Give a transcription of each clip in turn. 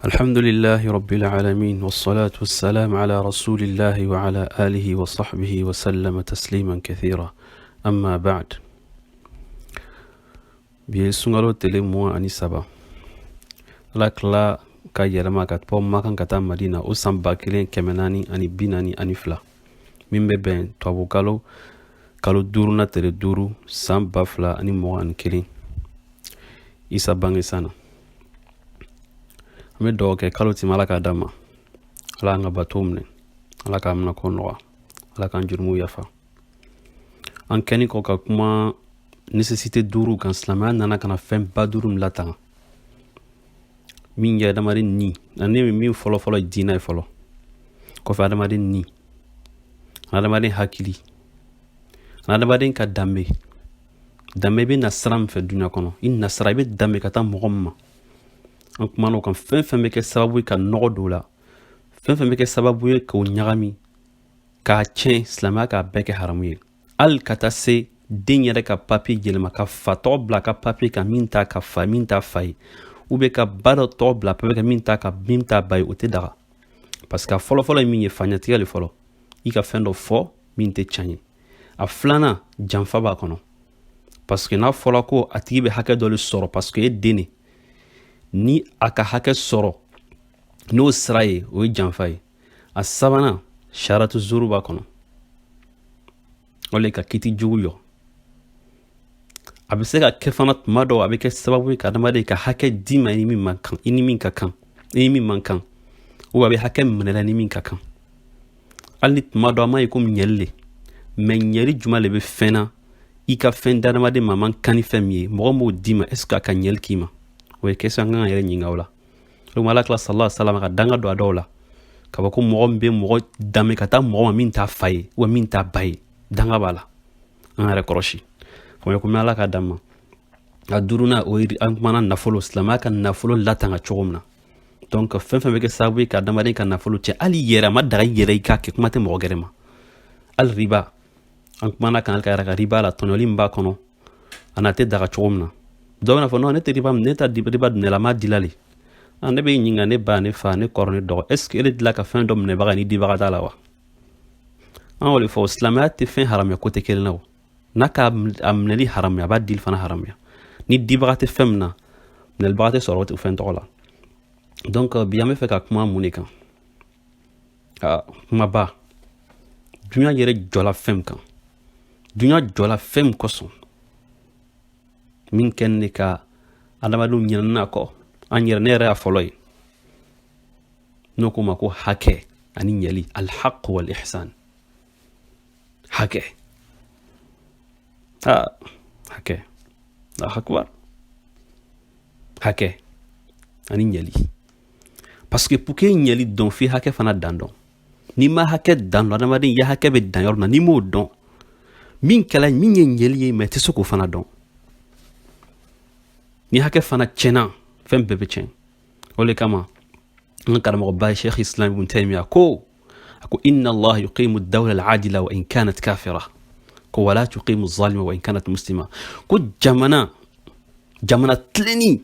الحمد لله رب العالمين، والصلاة والسلام على رسول الله وعلى آله وصحبه وسلم تسليما كثيرا، أما بعد. Bi ye sunkalo tele 23, Ala kila ka yɛlɛma ka bɔ Makan ka taa Madina, o san 1442, min bɛ bɛn tubabukalo kalo duuruna tele 5, san 2021, Isa bange san na. An bɛ dugawu kɛ kalo tima, Ala k'a d'an ma, Ala y'an ka bato minɛ, Ala k'a minɛ ko nɔgɔya, Ala k'an jurumuw yafa. An kɛni kɔ ka kuma nécessité duuru kan, silamɛya nana ka na fɛn ba duuru min latanga, min ye adamaden ni ani min fɔlɔfɔlɔ ye diinɛ ye fɔlɔ, kɔfɛ adamaden ni, adamaden hakili, adamaden ka danbe. Danbe bɛ na sira min fɛ dunuya kɔnɔ, i nasira, i bɛ danbe ka taa mɔgɔ min ma. An kumana o kan. Fɛn fɛn bɛ kɛ sababu ye ka nɔgɔ don o la, fɛn fɛn bɛ kɛ sababu ye k'o ɲagami, k'a tiɲɛ, silamɛya k'a bɛɛ kɛ haramu ye. Hali ka taa se den yɛrɛ ka papiye yɛlɛma, ka fa tɔgɔ bila ka papiye kan min t'a ka fa, min t'a fa ye, ou bien ka ba dɔ tɔgɔ bila papiye kan min t'a ba ye, o tɛ daga. Parce que a fɔlɔfɔlɔ ye min ye, faɲatigɛ le fɔlɔ, i ka fɛn dɔ fɔ min tɛ tiɲɛ ye. A filanan, janfa b'a kɔnɔ, parce que n'a fɔra ko a tigi bɛ hakɛ dɔ le sɔrɔ parce que e den de, ni a ka hakɛ sɔrɔ n'o sira ye, o ye janfa ye. A sabanan, saratu zuru b'a kɔnɔ, o le ka kiti jugu yɔ. A bɛ se ka kɛ fana tuma dɔw, a bɛ kɛ sababu ye ka adamaden ka hakɛ d'i ma i ni min man kan, i ni min ka kan, i ni min man kan, ou a bɛ hakɛ minɛ ni min ka kan. Hali ni tuma dɔ an m'a ye komi ɲɛli le, mais ɲɛli jumɛn le bɛ fɛn na? I ka fɛn di adamaden ma, man kan ni fɛn min ye, mɔgɔ m'o d'i ma, est ce que a ka ɲɛli k'i ma? O ye question an kan ka yɛrɛ ɲininka o la. O Ala kila sallallahu alaihi wasallam ka danga don a dɔw la ka fɔ ko mɔgɔ min bɛ mɔgɔ danbe ka taa mɔgɔ ma min t'a fa ye ou min t'a ba ye, danga b'a la. An yɛrɛ kɔlɔsi faamuya ko Ala ka d'an ma. A duurunan, o ye an kumana nafolo, silamɛya ka nafolo latanga cogo min na. Donc fɛn fɛn bɛ kɛ sababu ye ka adamaden ka nafolo cɛ, hali yɛrɛ a ma daga i yɛrɛ i k'a kɛ, kuma tɛ mɔgɔ gɛrɛ ma. Hali riba, an kumana kan ka yɛrɛ ka riba la, tɔɲɔli min b'a kɔnɔ, a na tɛ daga cogo min na. Dɔw bɛna fɔ: non, ne tɛ riba, ne ta riba dun ne la, m'a dila le. Ne bɛ ɲininka, ne ba, ne fa, ne kɔrɔ, ne dɔgɔ, est ce que e de dila ka fɛn dɔ minɛbaga ni dibaga t'a la wa? An y'o de fɔ, silamɛya tɛ fɛn haramuya ko tɛ kelen na. O n'a ka a minɛli haramuya, a b'a dili fana haramuya. Ni dibaga tɛ fɛn min na, minɛlibaga tɛ sɔrɔ o fɛn tɔgɔ la. Donc bi an bɛ fɛ ka kuma mun de kan? Kumaba, dunuya yɛrɛ jɔla fɛn min kan, dunuya jɔla fɛn min kosɔn, min kɛ ne ka adamadenw ɲinɛna kɔ, an yɛrɛ, ne yɛrɛ y'a fɔlɔ ye, n'o ko ma ko hakɛ ani ɲɛli, alhaq wal ihsan. Hakɛ, hakɛ, Allahu akbar, hakɛ ani ɲɛli. Parce que pour que ɲɛli dɔn, f'i hakɛ fana dan dɔn. N'i ma hakɛ dan dɔn, adamaden ya hakɛ bɛ dan yɔrɔ min na, n'i m'o dɔn, min kɛla min ye ɲɛli ye, mais i tɛ se k'o fana dɔn. Ni hakɛ fana tiɲɛna, fɛn bɛɛ bɛ tiɲɛ. O de kama an ka karamɔgɔba ye Sheikh Islam Ibn Taymiya ko, a ko: inna Allah yuqimu dawla al-adila wa in kanat kafira, ko wala tuqimu zalima wa in kanat muslima. Ko jamana tilenni,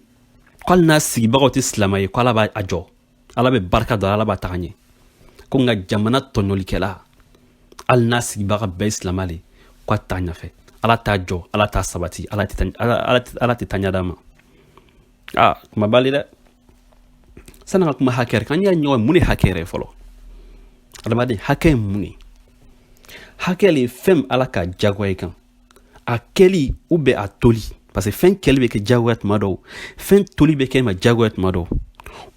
ko hali n'a sigibagaw tɛ silamɛ ye, ko Ala b'a jɔ, Ala bɛ barika don, Ala b'a taga ɲɛ. Ko nka jamana tɔɲɔlikɛla, hali n'a sigibaga bɛɛ ye silamɛ de, ko a t'a ɲɛfɛ, Ala t'a jɔ, Ala t'a sabati, Ala tɛ taa ɲɛ d'a ma. Kuma bali dɛ. Sani ka kuma hakɛ kan, y'a ɲɔgɔn mun de hakɛ yɛrɛ fɔlɔ? Adamaden hakɛ ye mun ye? Hakɛ le ye fɛn Ala ka jagoya i kan, a kɛli ou bien a toli. Parce que fɛn kɛli bɛ kɛ jagoya tuma dɔw, fɛn toli bɛ kɛ ma jagoya tuma dɔw,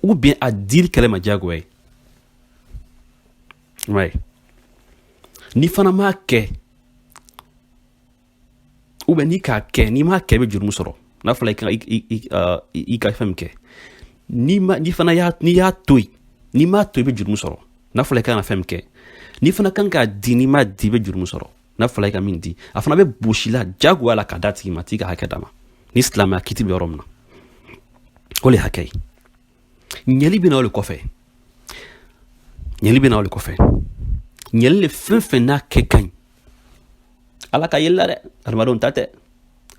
ou bien a dili kɛlɛ ma jagoya ye. Ouais. Ni fana m'a kɛ, ou bien n'i k'a kɛ, n'i m'a kɛ, i bɛ jurumu sɔrɔ. N'a fɔra i ka fɛn min kɛ, n'i ma, n'i fana y'a, n'i y'a to yen, n'i m'a to, i bɛ jurumu sɔrɔ. N'a fɔra i kan ka fɛn min kɛ, n'i fana kan k'a di, n'i m'a di, i bɛ jurumu sɔrɔ. N'a fɔra i ka min di, a fana bɛ bosi la jagoya la ka d'a tigi ma, t'i ka hakɛ d'a ma. Ni silamɛya kiti bɛ yɔrɔ min na, o le hakɛ ye. Ɲɛli bɛ na o de kɔfɛ, ɲɛli bɛ na o de kɔfɛ. Ɲɛli le, fɛn fɛn n'a kɛ ka ɲi Ala ka yeli la dɛ, adamadenw ta tɛ.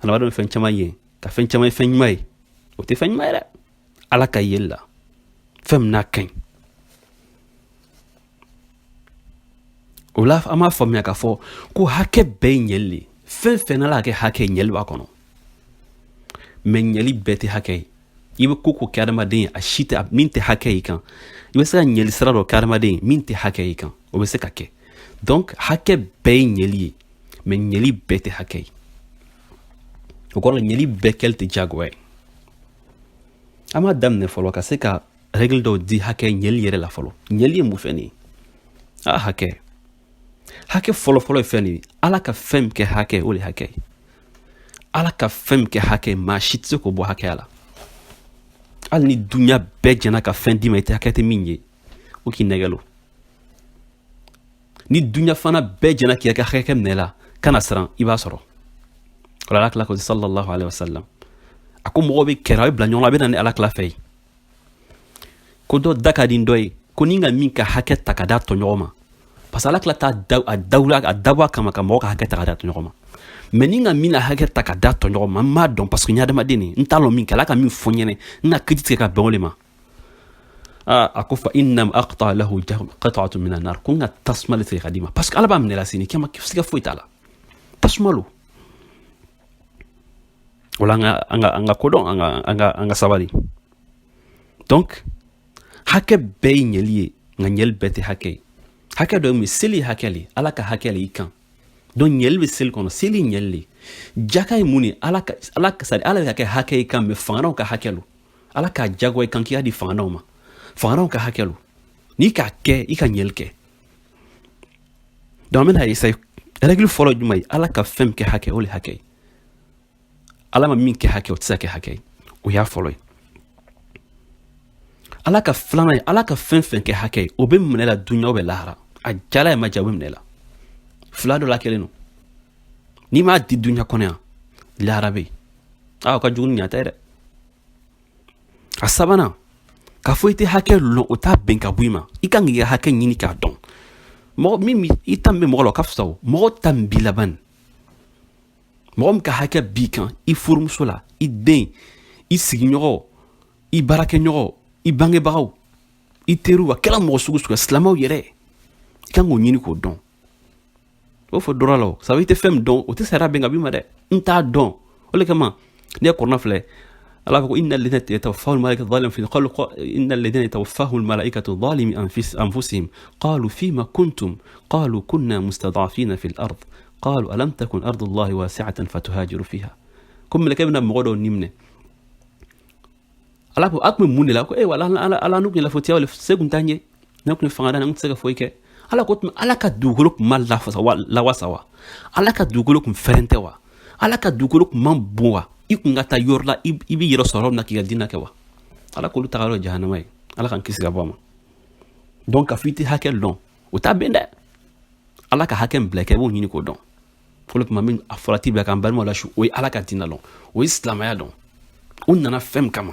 Adamadenw fɛn caman ye ka fɛn caman ye fɛn ɲuman ye, o tɛ fɛn ɲuman ye dɛ. Ala ka yeli la, fɛn Fɛn min n'a ka ɲi. O la, an b'a faamuya k'a fɔ ko hakɛ bɛɛ ye ɲɛli le. Fɛn fɛn n'Ala kɛ hakɛ, ɲɛli b'a kɔnɔ, mais ɲɛli bɛɛ tɛ hakɛ ye. I bɛ ko ko kɛ adamaden ye, a si tɛ min tɛ hakɛ y'i kan. I bɛ se ka ɲɛli sira dɔ kɛ adamaden ye min tɛ hakɛ y'i kan, o bɛ se ka kɛ. Donc hakɛ bɛɛ ye ɲɛli ye, mais ɲɛli bɛɛ tɛ hakɛ ye. O kɔrɔ la, ɲɛli bɛɛ kɛli tɛ diyagoya ye. An b'a daminɛ fɔlɔ ka se ka règle dɔw di hakɛ ɲɛli yɛrɛ la fɔlɔ. Ɲɛli ye mun fɛn de ye? A hakɛ fɔlɔfɔlɔ ye fɛn de ye. Ala ka fɛn min kɛ hakɛ, o de hakɛ ye. Ala ka fɛn min kɛ hakɛ, maa si tɛ se k'o bɔ hakɛya la. Hali ni duɲa bɛɛ jɛna ka fɛn d'i ma, i tɛ hakɛ tɛ min ye, o k'i nɛgɛlo. Ni duɲa fana bɛɛ jɛna k'i ka hakɛ minɛ la, kana siran, i b'a sɔrɔ. O la, Ala kila ko sallallahu alaihi wasallam, a ko mɔgɔw bɛ kɛrɛ, a bɛ bila ɲɔgɔn na, a bɛ na ni Ala kila fɛ yen, ko dɔ da ka di dɔ ye, ko ni ka min ka hakɛ ta ka d'a tɔɲɔgɔn ma, parce que Ala kila t'a da a dawula a dabɔ a kama ka mɔgɔ ka hakɛ ta ka d'a tɔɲɔgɔn ma. Mais ni ka min na hakɛ ta ka d'a tɔɲɔgɔn ma, n m'a dɔn, parce que n ye adamaden de ye, n t'a lɔn min kɛ. Ala ka min fɔ n ɲɛnɛ, n ka kiti tigɛ ka bɛn o de ma. Aa, a ko fa innama aqta lahu qit'atun min an-nar, ko n ka tasuma de tigɛ ka d'i ma, parce que Ala b'a minɛ la sini kiyama, siga foyi t'a la, tasuma lo. O la, an ka kodɔn, an ka sabali. Donc hakɛ bɛɛ ye ɲɛli ye, nka ɲɛli bɛɛ tɛ hakɛ ye. Hakɛ dɔ ye mun ye? Seli ye hakɛ le, Ala ka hakɛ le i kan. Donc ɲɛli bɛ seli kɔnɔ, seli ye ɲɛli le. Jaka ye mun ye? Ala ka ala sari Ala bɛ ka kɛ hakɛ i kan, mais fanganaw ka hakɛ lo. Ala k'a jagoya i kan k'i y'a di fanganaw ma, fanganaw ka hakɛ lo. N'i k'a kɛ, i ka ɲɛli kɛ. Donc an bɛna essayer. Règle fɔlɔ jumɛn ye? Ala ka fɛn min kɛ hakɛ, o le hakɛ ye. Ala ma min kɛ hakɛ, o tɛ se ka kɛ hakɛ ye. O y'a fɔlɔ ye. Ala ka filanan ye, Ala ka fɛn fɛn kɛ hakɛ ye, o bɛ minɛ la duɲa o bɛ lahara. A jala ye ma ja, o bɛ minɛ la. Fila dɔ la kelen don. N'i m'a di duɲa kɔnɔ yan, lahara bɛ yen. Aa, o ka jugu ni ɲata ye dɛ. A sabanan, k'a fɔ i tɛ hakɛ lɔn, o t'a bɛn ka bɔ i ma. I kan k'i ka hakɛ ɲini k'a dɔn. Mɔgɔ min i ta min bɛ mɔgɔ la, o ka fisa. O mɔgɔ ta min b'i laban, mɔgɔ min ka hakɛ b'i kan, i furumuso la, i den, i sigiɲɔgɔn, i baarakɛɲɔgɔn, i bangebagaw, i teriw, a kɛra mɔgɔ sugu sugu, silamɛw yɛrɛ, i kan k'o ɲini k'o dɔn. O fɔ dɔrɔn la, o sabu i tɛ fɛn min dɔn, o tɛ sariya bɛn ka b'i ma dɛ. N t'a dɔn, o de kama n'i ye kɔrɔna filɛ, Ala ko inna alladhina yatawaffahum almalaikatu zalimi qalu inna alladhina yatawaffahum almalaikatu zalimi anfusihim qalu fima kuntum qalu kunna mustad'afina fil ard qalu alam takun ardu allahi wasi'atan fatuhajiru fiha. Ko mɛlɛkɛ bɛna mɔgɔ dɔw ni minɛ, Ala ko a tun bɛ mun de la? Ko e wala Ala, n'u tun ye lafotiya le se kun t'an ye, ne tun ye fanga da, n tɛ se ka foyi kɛ. Ala ko tun Ala ka dugukolo tun ma lafasa wa, lawasa wa? Ala ka dugukolo tun fɛrɛn tɛ wa? Ala ka dugukolo tun man bon wa? I kun ka taa yɔrɔ la, i b'i yɛrɛ sɔrɔ yɔrɔ min na k'i ka diinɛ kɛ wa? Ala k'olu taga yɔrɔ jahanama ye. Ala k'an kisi ka bɔ a ma. Donc ka fɔ i tɛ hakɛ lɔn, o t'a bɛn dɛ. Ala ka hakɛ min bila kɛ, i b'o ɲini k'o dɔn. Fɔlɔ tuma min a fɔra t'i bila k'an balimaw lasu, o ye Ala ka diinɛ lɔn, o ye silamɛya dɔn, o nana fɛn min kama,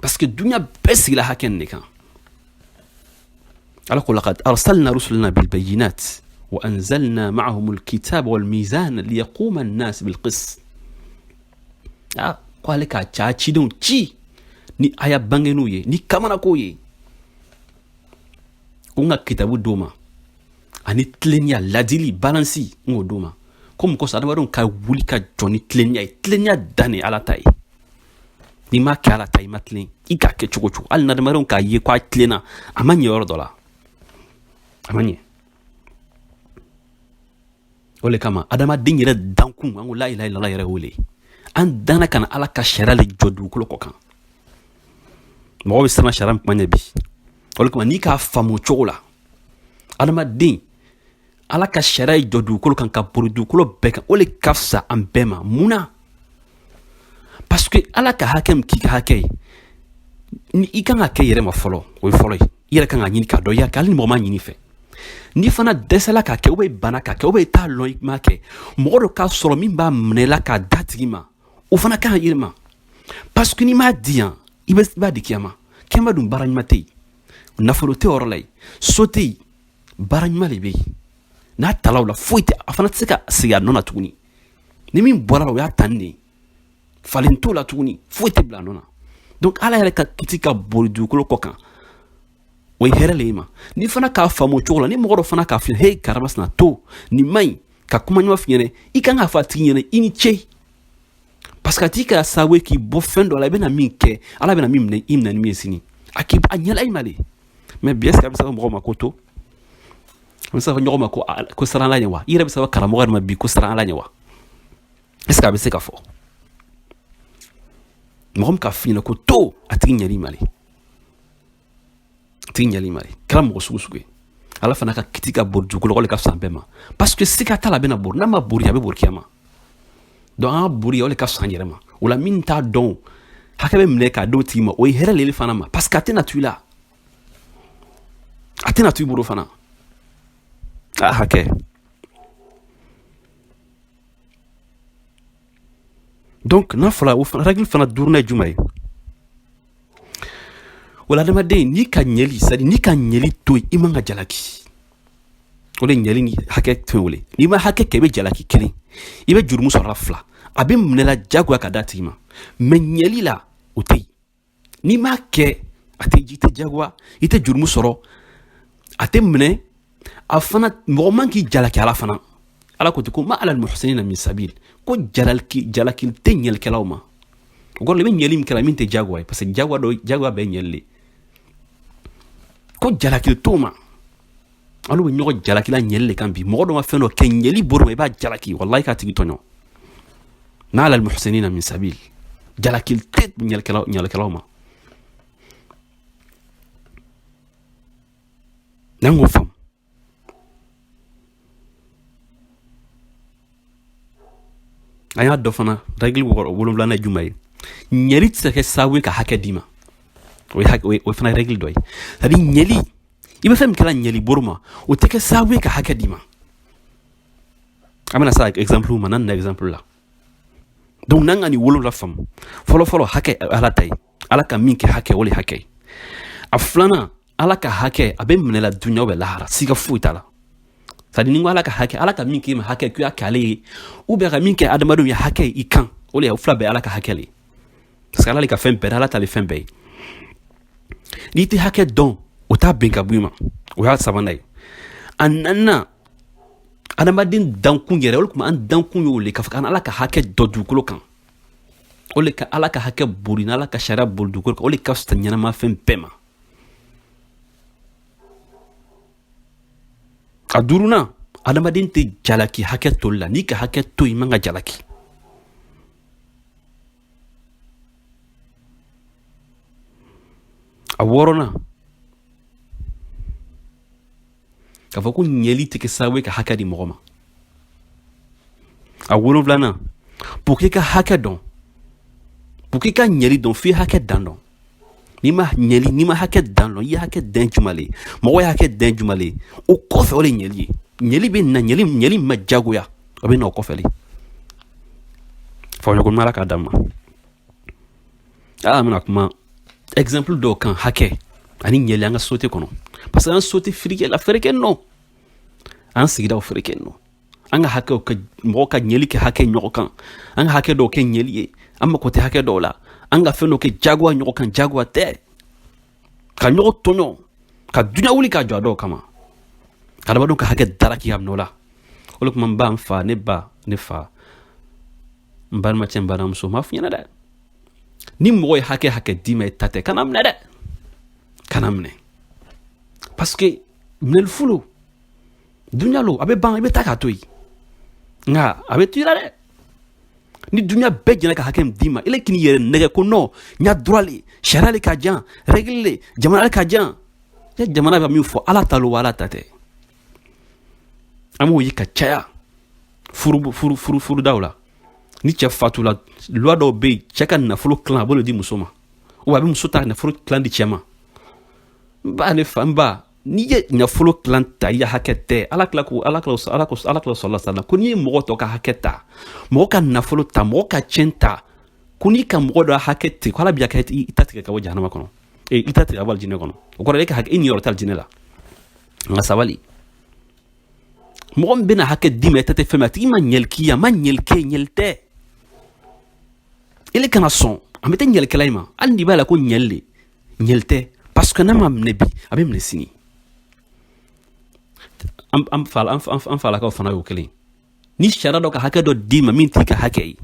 parce que duɲa bɛɛ sigila hakɛ nin de kan. Ala ko laqad arsalna rusulana bilbayinat wa anzalna ma'ahum alkitaba walmizan liyaquma an-nas bilqist. Ah, ko ale k'a ca cidenw ci ni aya bangenuw ye, ni kamanakow ye, ko n ka kitabu d'o ma ani tilennenya, ladili, balansi, n k'o d'o ma, ko mun kosɔn? Adamadenw ka wuli ka jɔ ni tilennenya ye. Tilennenya dan de Ala ta ye. N'i m'a kɛ Ala ta, i ma tilen. I k'a kɛ cogo cogo, hali n'adamadenw k'a ye k'a tilenna, a ma ɲɛ yɔrɔ dɔ la, a ma ɲɛ. O le kama adamaden yɛrɛ dankun, an ko la ilaha illallah yɛrɛ wele, an danna ka na Ala ka sariya le jɔ dugukolo kɔ kan. Mɔgɔ bɛ siran sariya min kuma ɲɛ bi, o le kama n'i k'a faamu o cogo la, adamaden Ala ka sariya ye jɔ dugukolo kan ka bori dugukolo bɛɛ kan, o le ka fisa an bɛɛ ma. Mun na? Parce que Ala ka hakɛ min k'i ka hakɛ ye, ni i kan ka kɛ yɛrɛ ma fɔlɔ, o ye fɔlɔ ye. I yɛrɛ kan ka ɲini k'a dɔn i y'a kɛ, hali ni mɔgɔ ma ɲini fɛ. N'i fana dɛsɛla k'a kɛ, ou bien bana k'a kɛ, ou bien i t'a lɔn i m'a kɛ, mɔgɔ dɔ k'a sɔrɔ min b'a minɛ i la k'a d'a tigi ma, o fana kan ka yiri ma, parce que n'i m'a di yan, i b'a di kiyama. Kiyama dun, baara ɲuman tɛ yen, nafolo tɛ yɔrɔ la yen, so tɛ yen, baara ɲuman de bɛ yen. N'a tala o la, foyi tɛ, a fana tɛ se ka segin a nɔ na tuguni. Ni min bɔra la, o y'a tani de ye, falen t'o la tuguni, foyi tɛ bila a nɔ na. Donc Ala yɛrɛ ka kiti ka bori dugukolo kɔ kan, o ye hɛrɛ le i ma. N'i fana k'a faamu o cogo la, ni mɔgɔ dɔ fana k'a f'i ɲɛna, hey, karamasina to nin man ɲi, ka kuma ɲuman f'i ɲɛna, i kan k'a fɔ a tigi ɲɛna i ni ce, parce que a tigi kɛra sababu ye k'i bɔ fɛn dɔ la. I bɛna min kɛ, Ala bɛna min minɛ i minɛ ni min ye sini, a k'i a ɲɛla i ma de. Mais bi, est ce que a bɛ se ka mɔgɔw ma ko to, a bɛ se ka fɔ ɲɔgɔn ma ko siran Ala ɲɛ wa? I yɛrɛ bɛ se ka fɔ karamɔgɔ yɛrɛ ma bi ko siran Ala ɲɛ wa? Est ce que a bɛ se ka fɔ mɔgɔ min ka f'i ɲɛna ko to, a tigi ɲɛl'i ma de, a tigi ɲɛl'i ma de, kɛra mɔgɔ sugu sugu ye. Ala fana ka kiti ka bori dugukolo, o de ka fisa bɛɛ ma, parce que siga t'a la, a bɛna bori. N'a ma bori, a bɛ bori kiyama. Donc an ka bori, o de ka fisa an yɛrɛ ma. O la, min t'a dɔn, hakɛ bɛ minɛ k'a d'o tigi ma, o ye hɛrɛ le fana ma, parce que a tɛna to i la, a tɛna to i bolo fana, a hakɛ. Donc n'a fɔra o fana, règle fana duurunan ye jumɛn ye? O la, adamaden, n'i ka ɲɛli, c'est à dire n'i ka ɲɛli to yen, i man ka jalaki. O de ɲɛli ni hakɛ fɛn wele. N'i ma hakɛ kɛ, i bɛ jalaki kelen, i bɛ jurumu sɔrɔ a fila, a bɛ minɛ la jagoya ka d'a tigi ma. Mais ɲɛli la, o tɛ yen. N'i m'a kɛ, a tɛ, i tɛ jagoya, i tɛ jurumu sɔrɔ, a tɛ minɛ a fana. Mɔgɔ man k'i jalaki. Ala fana, Ala ko ten ko ma alal muhsinina min sabil, ko jalaki tɛ ɲɛlikɛlaw ma. O kɔrɔ, i bɛ ɲɛli min kɛra min tɛ jagoya ye, parce que jagoya dɔ, jagoya bɛɛ ɲɛli le, ko jalaki t'o ma. Olu bɛ ɲɔgɔn jalakila ɲɛli le kan bi. Mɔgɔ dɔ ma fɛn dɔ kɛ, ɲɛli bɔr'o ma, i b'a jalaki, walahi k'a tigi tɔɲɔ. Ma alal muhsinina min sabil, jalaki tɛ ɲɛlikɛlaw ma. N'an k'o faamu, an y'a dɔ fana, règle wolonwulanan ye jumɛn ye? Ɲɛli tɛ se ka kɛ sababu ye ka hakɛ d'i ma. O ye hakɛ, o fana règle dɔ ye. C'est à dire ɲɛli, i bɛ fɛn min kɛra ɲɛli boro ma, o tɛ kɛ sababu ye ka hakɛ d'i ma. An bɛna se exemple ma n'an nana exemple la. Donc n'an ka nin wolonwula faamu, fɔlɔ fɔlɔ, hakɛ Ala ta ye, Ala ka min kɛ hakɛ, o de hakɛ ye. A filanan, Ala ka hakɛ a bɛ minɛ la duɲa bɛ lahara, siga foyi t'a la. C'est à dire ni ko Ala ka hakɛ, Ala ka min k'i ma hakɛ, k'i y'a kɛ ale ye, ou bien ka min kɛ adamadenw ye hakɛ ye i kan, o de ye, o fila bɛɛ Ala ka hakɛ le ye, parce que Ala de ka fɛn bɛɛ, Ala ta le fɛn bɛɛ ye. N'i tɛ hakɛ dɔn, o t'a bin ka bɔ i ma. O y'a sabanan ye. A naaninan, adamaden dankun yɛrɛ, o de tun an dankun y'o le k'a fɔ k'an Ala ka hakɛ dɔ dugukolo kan, o le ka Ala ka hakɛ bori, n'Ala ka sariya bori dugukolo kan, o le ka fisa ɲɛnamafɛn bɛɛ ma. A duurunan, adamaden tɛ jalaki hakɛ toli la. N'i ka hakɛ to, i man ka jalaki. A wɔɔrɔnan, k'a fɔ ko ɲɛli tɛ kɛ sababu ye ka hakɛ di mɔgɔ ma. A wolonfilanan, pour que i ka hakɛ dɔn, pour que i ka ɲɛli dɔn, f'i hakɛ dan dɔn. N'i ma ɲɛli, n'i ma hakɛ dan dɔn, i ye hakɛ dan jumɛn le? Mɔgɔ ye hakɛ dan jumɛn le? O kɔfɛ, o de ye ɲɛli ye. Ɲɛli bɛ na, ɲɛli ma jagoya, o bɛ na o kɔfɛ le. Faamuya ko ɲuman, Ala k'a d'an ma. An bɛna kuma exemple dɔw kan, hakɛ ani ɲɛli an ka société kɔnɔ, parce que an société firike la, fereke nɔ, an sigidaw fereke nɔ, an ka hakɛw ka mɔgɔw ka ɲɛli kɛ hakɛ ɲɔgɔn kan, an ka hakɛ dɔw kɛ ɲɛli ye, an mako tɛ hakɛ dɔw la, an ka fɛn dɔw kɛ jagoya ɲɔgɔn kan, jagoya tɛ, ka ɲɔgɔn tɔɲɔ, ka duɲa wuli ka jɔ a dɔw kama, ka adamadenw ka hakɛ daraki a nɔ la. O de tuma, n ba, n fa, ne ba, ne fa, n balimacɛ, n balimamuso, n b'a f'i ɲɛna dɛ, ni mɔgɔ ye hakɛ d'i ma, i ta tɛ, kana minɛ dɛ, kana minɛ, parce que minɛli folo dunya lo, a bɛ ban, i bɛ taa k'a to yen, nka a bɛ to i la dɛ. Ni dunya bɛɛ jɛnna ka hakɛ min d'i ma, ele k'i yɛrɛ nɛgɛ ko non, n y'a droit le, sariya le ka jan, règle le, jamana le ka jan. Ya jamana bɛ min fɔ, Ala ta lo wa, Ala ta tɛ. An b'o ye ka caya furu furu furu furudaw la. Ni cɛ fatula, loi dɔw bɛ yen, cɛ ka nafolo tilan, a b'o de di muso ma, ou a bɛ muso ta nafolo tilan di cɛ ma. N ba, ne fa, n ba, n'i ye nafolo tilan ta, i ya hakɛ tɛ. Ala kila ko, Ala kila, Ala ko, Ala kila sɔrɔla sa ko n'i ye mɔgɔ tɔ ka hakɛ ta, mɔgɔ ka nafolo ta, mɔgɔ ka tiɲɛ ta, ko n'i ka mɔgɔ dɔ hakɛ tigɛ, ko Ala b'i hakɛ i ta tigɛ ka bɔ jahanama kɔnɔ, i ta tigɛ ka bɔ alijinɛ kɔnɔ. O kɔrɔ, e ka hakɛ, i niyɔrɔ tɛ alijinɛ la. Nka sabali, mɔgɔ min bɛna hakɛ d'i ma, i ta tɛ fɛn min, a tigi ma ɲɛli k'i ye, a ma ɲɛli kɛ, ɲɛli tɛ. Ele kana sɔn. A bɛ tɛ ɲɛlikɛla in ma, hali n'i b'a la ko ɲɛli le, ɲɛli tɛ, parce que n'a ma minɛ bi, a bɛ minɛ sini. An falakaw fana y'o kelen. Ni sariya dɔ ka hakɛ dɔ d'i ma min t'i ka hakɛ ye,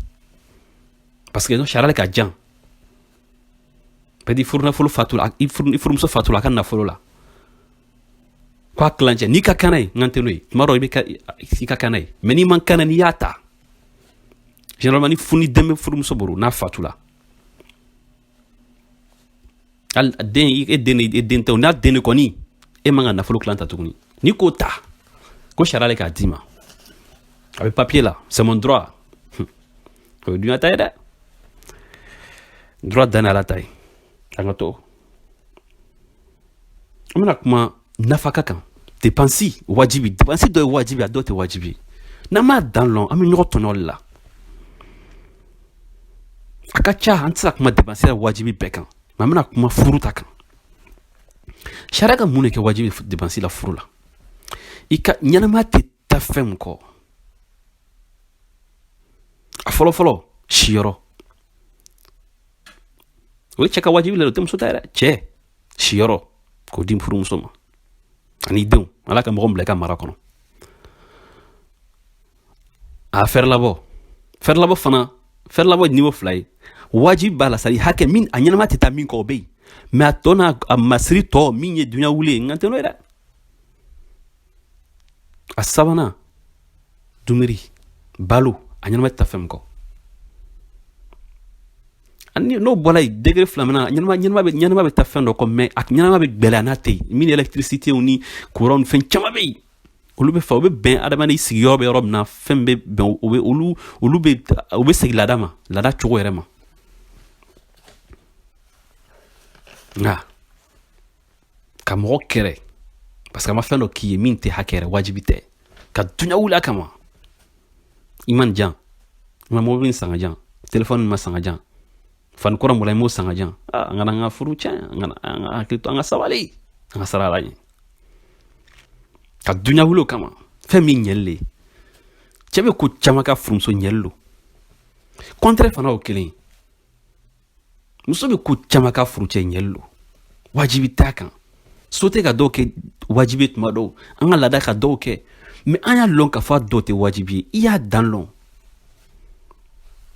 parce que sariya le ka jan peut-être furunafolo fatula, i furumuso fatula, a ka nafolo la ko a kilancɛ, n'i ka kan n'a ye, n kan tɛ n'o ye. Tuma dɔ i bɛ i ka kan n'a ye, mais n'i man kan n'i y'a ta, généralement ni ni den bɛ furumuso bolo, n'a fatula, hali den, e den, e den tɛ o, n'a den de kɔni, e man ka nafolo kilan ta tuguni. N'i k'o ta ko sariya le k'a d'i ma, a bɛ papier la, c'est mon droit, o ye dunya ta ye dɛ. Droit dan Ala ta ye. An ka to, an bɛna kuma nafaka kan, dépense wajibi. Dépense dɔ ye wajibi, a dɔw tɛ wajibi. N'an m'a dan lɔn, an bɛ ɲɔgɔn tɔɲɔ de la. A ka ca, an tɛ se ka kuma dépense la wajibi bɛɛ kan, mais an bɛna kuma furu ta kan. Sariya ka mun de kɛ wajibi dépense la furu la? I ka ɲɛnamaya tɛ taa fɛn min kɔ, a fɔlɔ fɔlɔ, siyɔrɔ. O ye cɛ ka wajibi le, o tɛ muso ta yɛrɛ. Cɛ siyɔrɔ k'o di furumuso ma ani denw, Ala ka mɔgɔ bila i ka mara kɔnɔ. A fɛrɛlabɔ, fɛrɛlabɔ fana, fɛrɛlabɔ niveau fila ye. Wajibi b'a la, c'est hakɛ min a ɲɛnama tɛ taa min kɔ, o bɛ yen, mais a tɔ n'a a masiri tɔ min ye dunya wuli ye, n kan tɛ n'o ye dɛ. A sabanan, dumuni, balo, a ɲɛnama tɛ taa fɛn min kɔ. Ani n'o bɔra yen, degré filanan, ɲɛnama bɛ taa fɛn dɔ kɔ, mais a ɲɛnama bɛ gbɛlɛya n'a tɛ yen, min ni électricité ni courant ni fɛn caman bɛ yen, olu bɛ fa, u bɛ bɛn adamaden sigiyɔrɔ bɛ yɔrɔ min na, fɛn bɛ bɛn, u bɛ olu olu bɛ u bɛ segin laada ma, laada cogo yɛrɛ ma. Nka ka mɔgɔ kɛrɛ parce que a ma fɛn dɔ k'i ye min tɛ hakɛ yɛrɛ, wajibi tɛ, ka dunya wuli a kama, i ma nin jan, i ma mobili san ka jan, telefɔni ma san ka jan, fani kura mɔla i m'o san ka jan. An kana an ka furu tiɲɛ, an kana an ka hakili to, an ka sabali, an ka sara Ala ɲɛ. Ka dunya wuli o kama, fɛn min ɲɛli le, cɛ bɛ ko caman ka furumuso ɲɛli lo. Contraire fana o kelen ye, muso bɛ ko caman ka furucɛ ɲɛli lo, wajibi t'a kan. So tɛ ka dɔw kɛ wajibi tuma dɔw, an ka laada ka dɔw kɛ, mais an y'a lɔn k'a fɔ a dɔw tɛ wajibi ye. I y'a dan lɔn,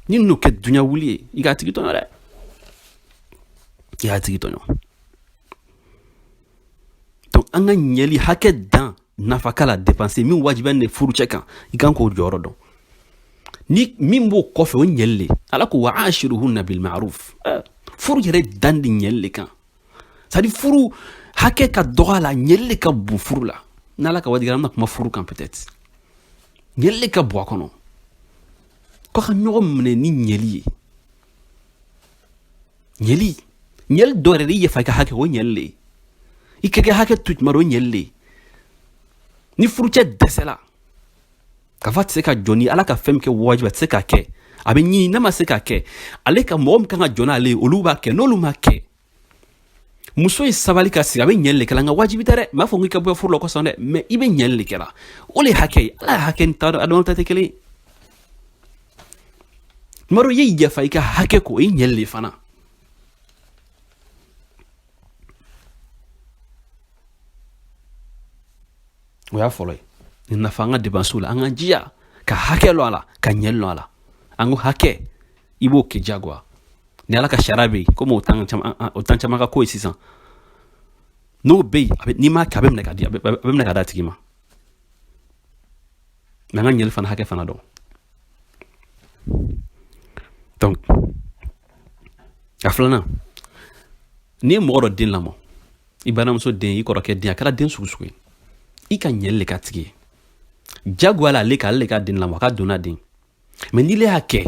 ni n'o kɛ dunya wuli ye, i k'a tigi tɔɲɔ dɛ, i y'a tigi tɔɲɔ. Donc an ka ɲɛli hakɛ dan nafaka la, dépenser min wajibiya ne furucɛ kan, i kan k'o jɔyɔrɔ dɔn. Ni min b'o kɔfɛ, o ɲɛli le. Ala ko wa ashiruhunna bil ma'ruf. Furu yɛrɛ dan de ɲɛli le kan, c'est à dire furu hakɛ ka dɔgɔ a la, ɲɛli le ka bon furu la. N'Ala ka wajibi, an bɛna kuma furu kan peut-être. Ɲɛli le ka bon a kɔnɔ, ko ka ɲɔgɔn minɛ ni ɲɛli ye. Ɲɛli, ɲɛli dɔ yɛrɛ de, i yafa i ka hakɛ, o ɲɛli le ye. I ka kɛ hakɛ to tuma dɔ, o ɲɛli le ye. Ni furucɛ dɛsɛla k'a fɔ a tɛ se ka jɔ ni Ala ka fɛn min kɛ wajibi, a tɛ se k'a kɛ, a bɛ ɲini, n'a ma se k'a kɛ, ale ka mɔgɔ min kan ka jɔ n'ale ye, olu b'a kɛ. N'olu ma kɛ, muso ye sabali ka sigi, a bɛ ɲɛli de kɛ la. Nka wajibi tɛ dɛ, n b'a fɔ k'i ka bɔ furu la kosɔn dɛ, mais i bɛ ɲɛli de kɛ la, o de ye hakɛ ye. Ala ye hakɛ ni ta, adamadenw ta tɛ kelen ye. Tuma dɔ i ye yafa i ka hakɛ kɔ, o ye ɲɛli de fana. O y'a fɔlɔ ye. Nin nafa an ka dépense la, an k'an jija ka hakɛ lɔn a la, ka ɲɛli lɔn a la. An ko hakɛ, i b'o kɛ diyagoya ni Ala ka sariya bɛ yen, komi o tan caman ka ko ye sisan, n'o bɛ yen, n'i m'a kɛ, a bɛ minɛ ka di, a bɛ minɛ ka d'a tigi ma. Mais an ka ɲɛli fana hakɛ fana dɔn. Donc a filanan, n'i ye mɔgɔ dɔ den lamɔ, i balimamuso den, i kɔrɔkɛ den, a kɛra den sugu sugu ye, i ka ɲɛli le k'a tigi ye. Jagoya la, ale ka ale ka den lamɔ, a ka donna den, mais n'i y'a kɛ,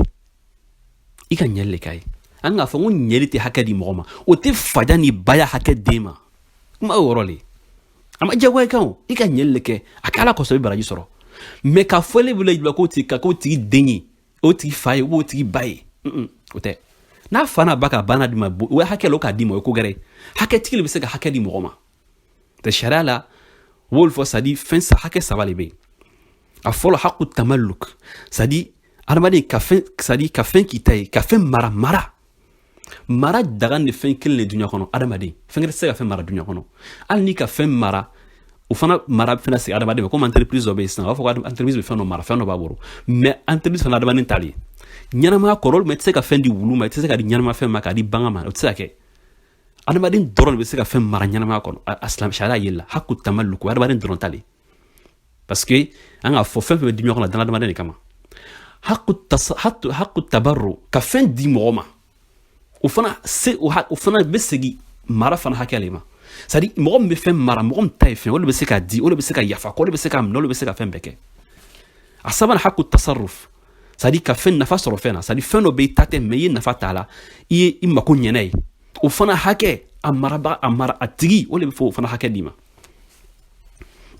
i ka ɲɛli le k'a ye. An k'a fɔ ko ɲɛli tɛ hakɛ di mɔgɔ ma, o tɛ faja ni baya hakɛ den ma. Kuma o yɔrɔ le, a ma jagoya kan o, i ka ɲɛli le kɛ, a kɛ Ala kosɔn, i bɛ baraji sɔrɔ. Mais k'a fɔ ele bolo k'o tigi ka k'o tigi den ye, o tigi fa ye, o tigi ba ye, o tɛ. N'a fa n'a ba ka banna di ma, o ye hakɛ la, o k'a di ma, o ye ko gɛrɛ ye. Hakɛtigi le bɛ se ka hakɛ di mɔgɔ ma. Tɛ sariya la, u b'olu fɔ, c'est à dire fɛn hakɛ saba de bɛ yen. A fɔlɔ, haku tamalluk, c'est à dire adamaden ka fɛn, c'est à dire ka fɛn k'i ta ye, ka fɛn mara mara. Mara daga ni fɛn kelen de duɲa kɔnɔ, adamaden fɛn kelen tɛ se ka fɛn mara duɲa kɔnɔ. Hali n'i ka fɛn mara, o fana mara fana sigi adamaden ma. Komi entreprise dɔ bɛ yen sisan, a b'a fɔ ko entreprise bɛ fɛn dɔ mara, fɛn dɔ b'a bolo, mais entreprise fana adamaden tali ɲɛnamaya kɔrɔ. Mais i tɛ se ka fɛn di wulu ma, i tɛ se ka di ɲɛnama fɛn ma, k'a di bagan ma, o tɛ se ka kɛ. Adamaden dɔrɔn de bɛ se ka fɛn mara ɲɛnamaya kɔnɔ. A silamɛ sariya yeli la, haku tamaluku, adamaden dɔrɔn tali, parce que an k'a fɔ fɛn fɛn bɛ di ɲɔgɔn na dan adamaden de kama. Haku tabarru, ka fɛn di mɔgɔ ma, o fana se o fana bɛ segin mara fana hakɛ le ma. C'est à dire, mɔgɔ min bɛ fɛn mara, mɔgɔ min ta ye fɛn, o de bɛ se k'a di, o de bɛ se ka yafa, o de bɛ se k'a minɛ, o de bɛ se ka fɛn bɛɛ kɛ. A sabanan, haku tasarruf, c'est à dire ka fɛn nafa sɔrɔ fɛn na. C'est à dire, fɛn dɔ bɛ i ta tɛ, mais i ye nafa t'a la, i ye i mako ɲɛna ye, o fana hakɛ, a marabaga, a mara a tigi, o de bɛ fɔ o fana hakɛ d'i ma.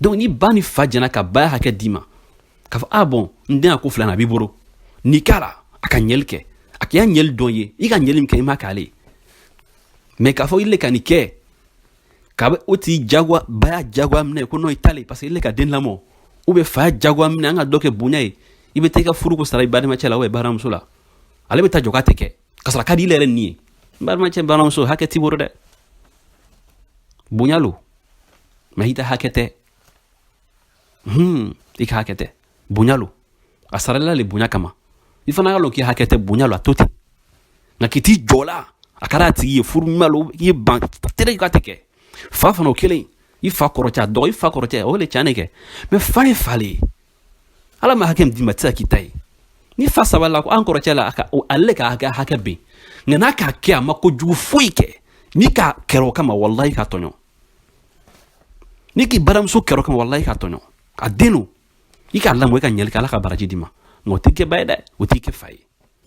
Donc ni ba ni fa jɛna ka ba hakɛ d'i ma, k'a fɔ ah bon, n den, a ko filɛ nin, a b'i bolo, n'i k'a la, a ka ɲɛli kɛ, a k'i ya ɲɛli dɔn ye, i ka ɲɛli min kɛ, i m'a k'ale ye. Mais k'a fɔ i le ka nin kɛ, k'a bɛ o t'i jagoya, ba y'a jagoya minɛ ko non, i t'ale, parce que i le ka den lamɔ, ou bien fa y'a jagoya minɛ, an ka dɔ kɛ bonya ye, i bɛ taa i ka furuko sara i balimacɛ la ou bien balimamuso la, ale bɛ taa jɔ k'a tɛ kɛ, ka sɔrɔ a ka di i yɛrɛ nin ye. N balimacɛ, balimamuso, hakɛ t'i bolo dɛ, bonya lo, mais i ta hakɛ tɛ. I ka hakɛ tɛ, bonya lo, a saralila le bonya kama. I fana ka lɔn k'i hakɛ tɛ, bonya lo, a to ten. Nka k'i t'i jɔ la, a kɛra a tigi ye furu ɲuman lo, i ye ban tere k'a tɛ kɛ. Fa fana o kelen, i fa kɔrɔcɛ, a dɔgɔ, i fa kɔrɔcɛ, o le tiɲɛ de kɛ, mais fa ye fa le ye. Ala ma hakɛ min d'i ma, tɛ se k'i ta ye. Ni fa sabalila ko an kɔrɔcɛ la, a ka ale ka hakɛ ben, nka n'a k'a kɛ, a ma kojugu foyi kɛ. N'i k'a kɛrɛ o kama, walahi k'a tɔɲɔ. N'i k'i baramuso kɛrɛ o kama, walahi k'a tɔɲɔ. A den don, i k'a lamɔ, i ka ɲɛli kɛ, Ala ka baraji d'i ma. Nka o t'i kɛ ba ye dɛ, o t'i kɛ fa ye.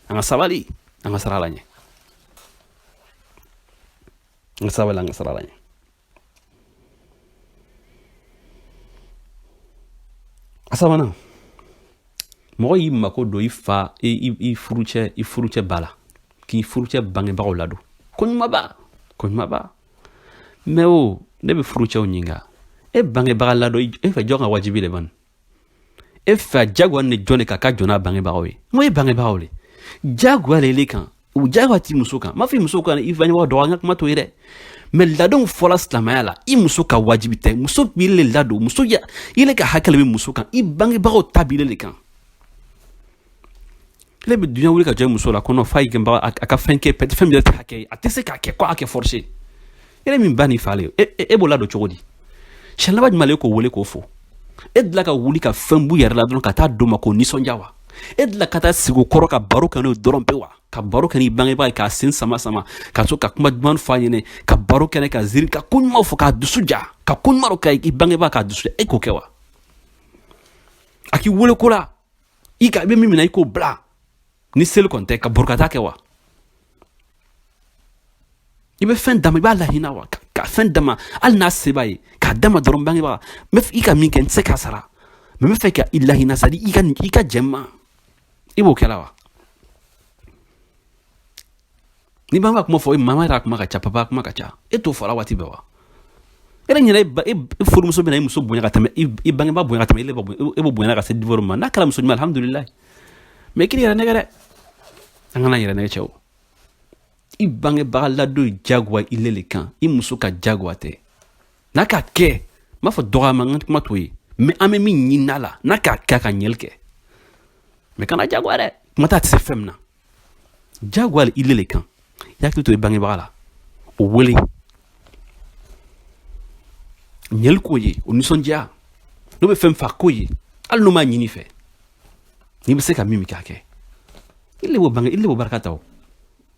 An ka sabali, an ka siran Ala ɲɛ. An ka sabali, an ka siran Ala ɲɛ. A sabanan, mɔgɔ y'i mako don i fa, i furucɛ ba la, k'i furucɛ bangebagaw ladon, ko ɲumanba, ko ɲumanba. Mais o ne bɛ furucɛw ɲininka, e bangebaga ladon, e fɛ jɔn ka wajibi de ban? E fɛ jagoya ni jɔn de ka jɔn n'a bangebagaw ye? N ko e bangebagaw le jagoya le kan, o jagoya t'i muso kan. N m'a fɔ i muso kan i bangebagaw dɔgɔ, an ka kuma t'o ye dɛ. Mais ladonw fɔla silamɛya la, i muso ka wajibi tɛ. Muso b'i le ladon, muso ya i le ka hakɛ le bɛ muso kan, i bangebagaw ta b'i le kan. Ne bɛ duɲa wuli ka jɔ i muso la kɔnɔ, fa y'i kɛbaga a ka fɛn kɛ, fɛn min yɛrɛ tɛ hakɛ ye, a tɛ se k'a kɛ ko a kɛ forcer. E min ba ni fa le, e b'o ladon cogo di? Siɲɛ laban jumɛn le e k'o wele k'o fo? E dilan ka wuli ka fɛn b'u yɛrɛ la dɔrɔn ka taa d'o ma k'o nisɔndiya wa? E dilan ka taa sigi o kɔrɔ ka baro kɛ n'o dɔrɔn pe wa? Ka baro kɛ n'i bangebaa ye, k'a sen sama sama, ka to ka kuma duman fɔ a ɲɛnɛ, ka baro kɛ, ka ziiri, ka ko ɲuman fɔ, k'a dusu ja, ka ko ɲuman kɛ i bangebaa, k'a dusu ja, e k'o kɛ wa? A k'i wele ko la, i ka i bɛ min minɛ, i k'o bila, ni seli kɔni tɛ, ka baro ka taa kɛ wa? I bɛ fɛn d'a ma, i b'a lahinɛ wa? Ka fɛn d'a ma, hali n'a se b'a ye, k'a d'a ma dɔrɔn, bangebaga, n bɛ i ka min kɛ, n tɛ se k'a sara, mais n bɛ fɛ ka i lahinɛ, c'est à dire i ka jɛn ma, i b'o kɛ la wa? Ni bangebaa kuma fɔ, mama yɛrɛ kuma ka ca, papa kuma ka ca, e t'o fɔla waati bɛɛ wa? E yɛrɛ ɲinɛ, e furumuso bɛna i muso bonya ka tɛmɛ i bangebaa bonya ka tɛmɛ e b'o bonya ka se divorce ma. N'a kɛra muso ɲuman, alhamdulilayi. Mais k'i yɛrɛ nɛgɛ dɛ, an kana yɛrɛ nɛgɛ cɛw. I bangebaga ladon ye jagoya i le kan, i muso ka jagoya tɛ. N'a k'a kɛ, n b'a fɔ dɔgɔyama, n ka kuma t'o ye, mais an bɛ min ɲini a la, n'a k'a kɛ, a ka ɲɛli kɛ, mais kana jagoya dɛ. Kuma t'a tɛ se fɛn min na, jagoya i le kan. I hakili to i bangebaga la, o wele, ɲɛli k'o ye, o nisɔndiya, n'o bɛ fɛn fa k'o ye, hali n'o m'a ɲini fɛ, n'i bɛ se ka min k'a kɛ, i le b'o bange, i le b'o barika ta.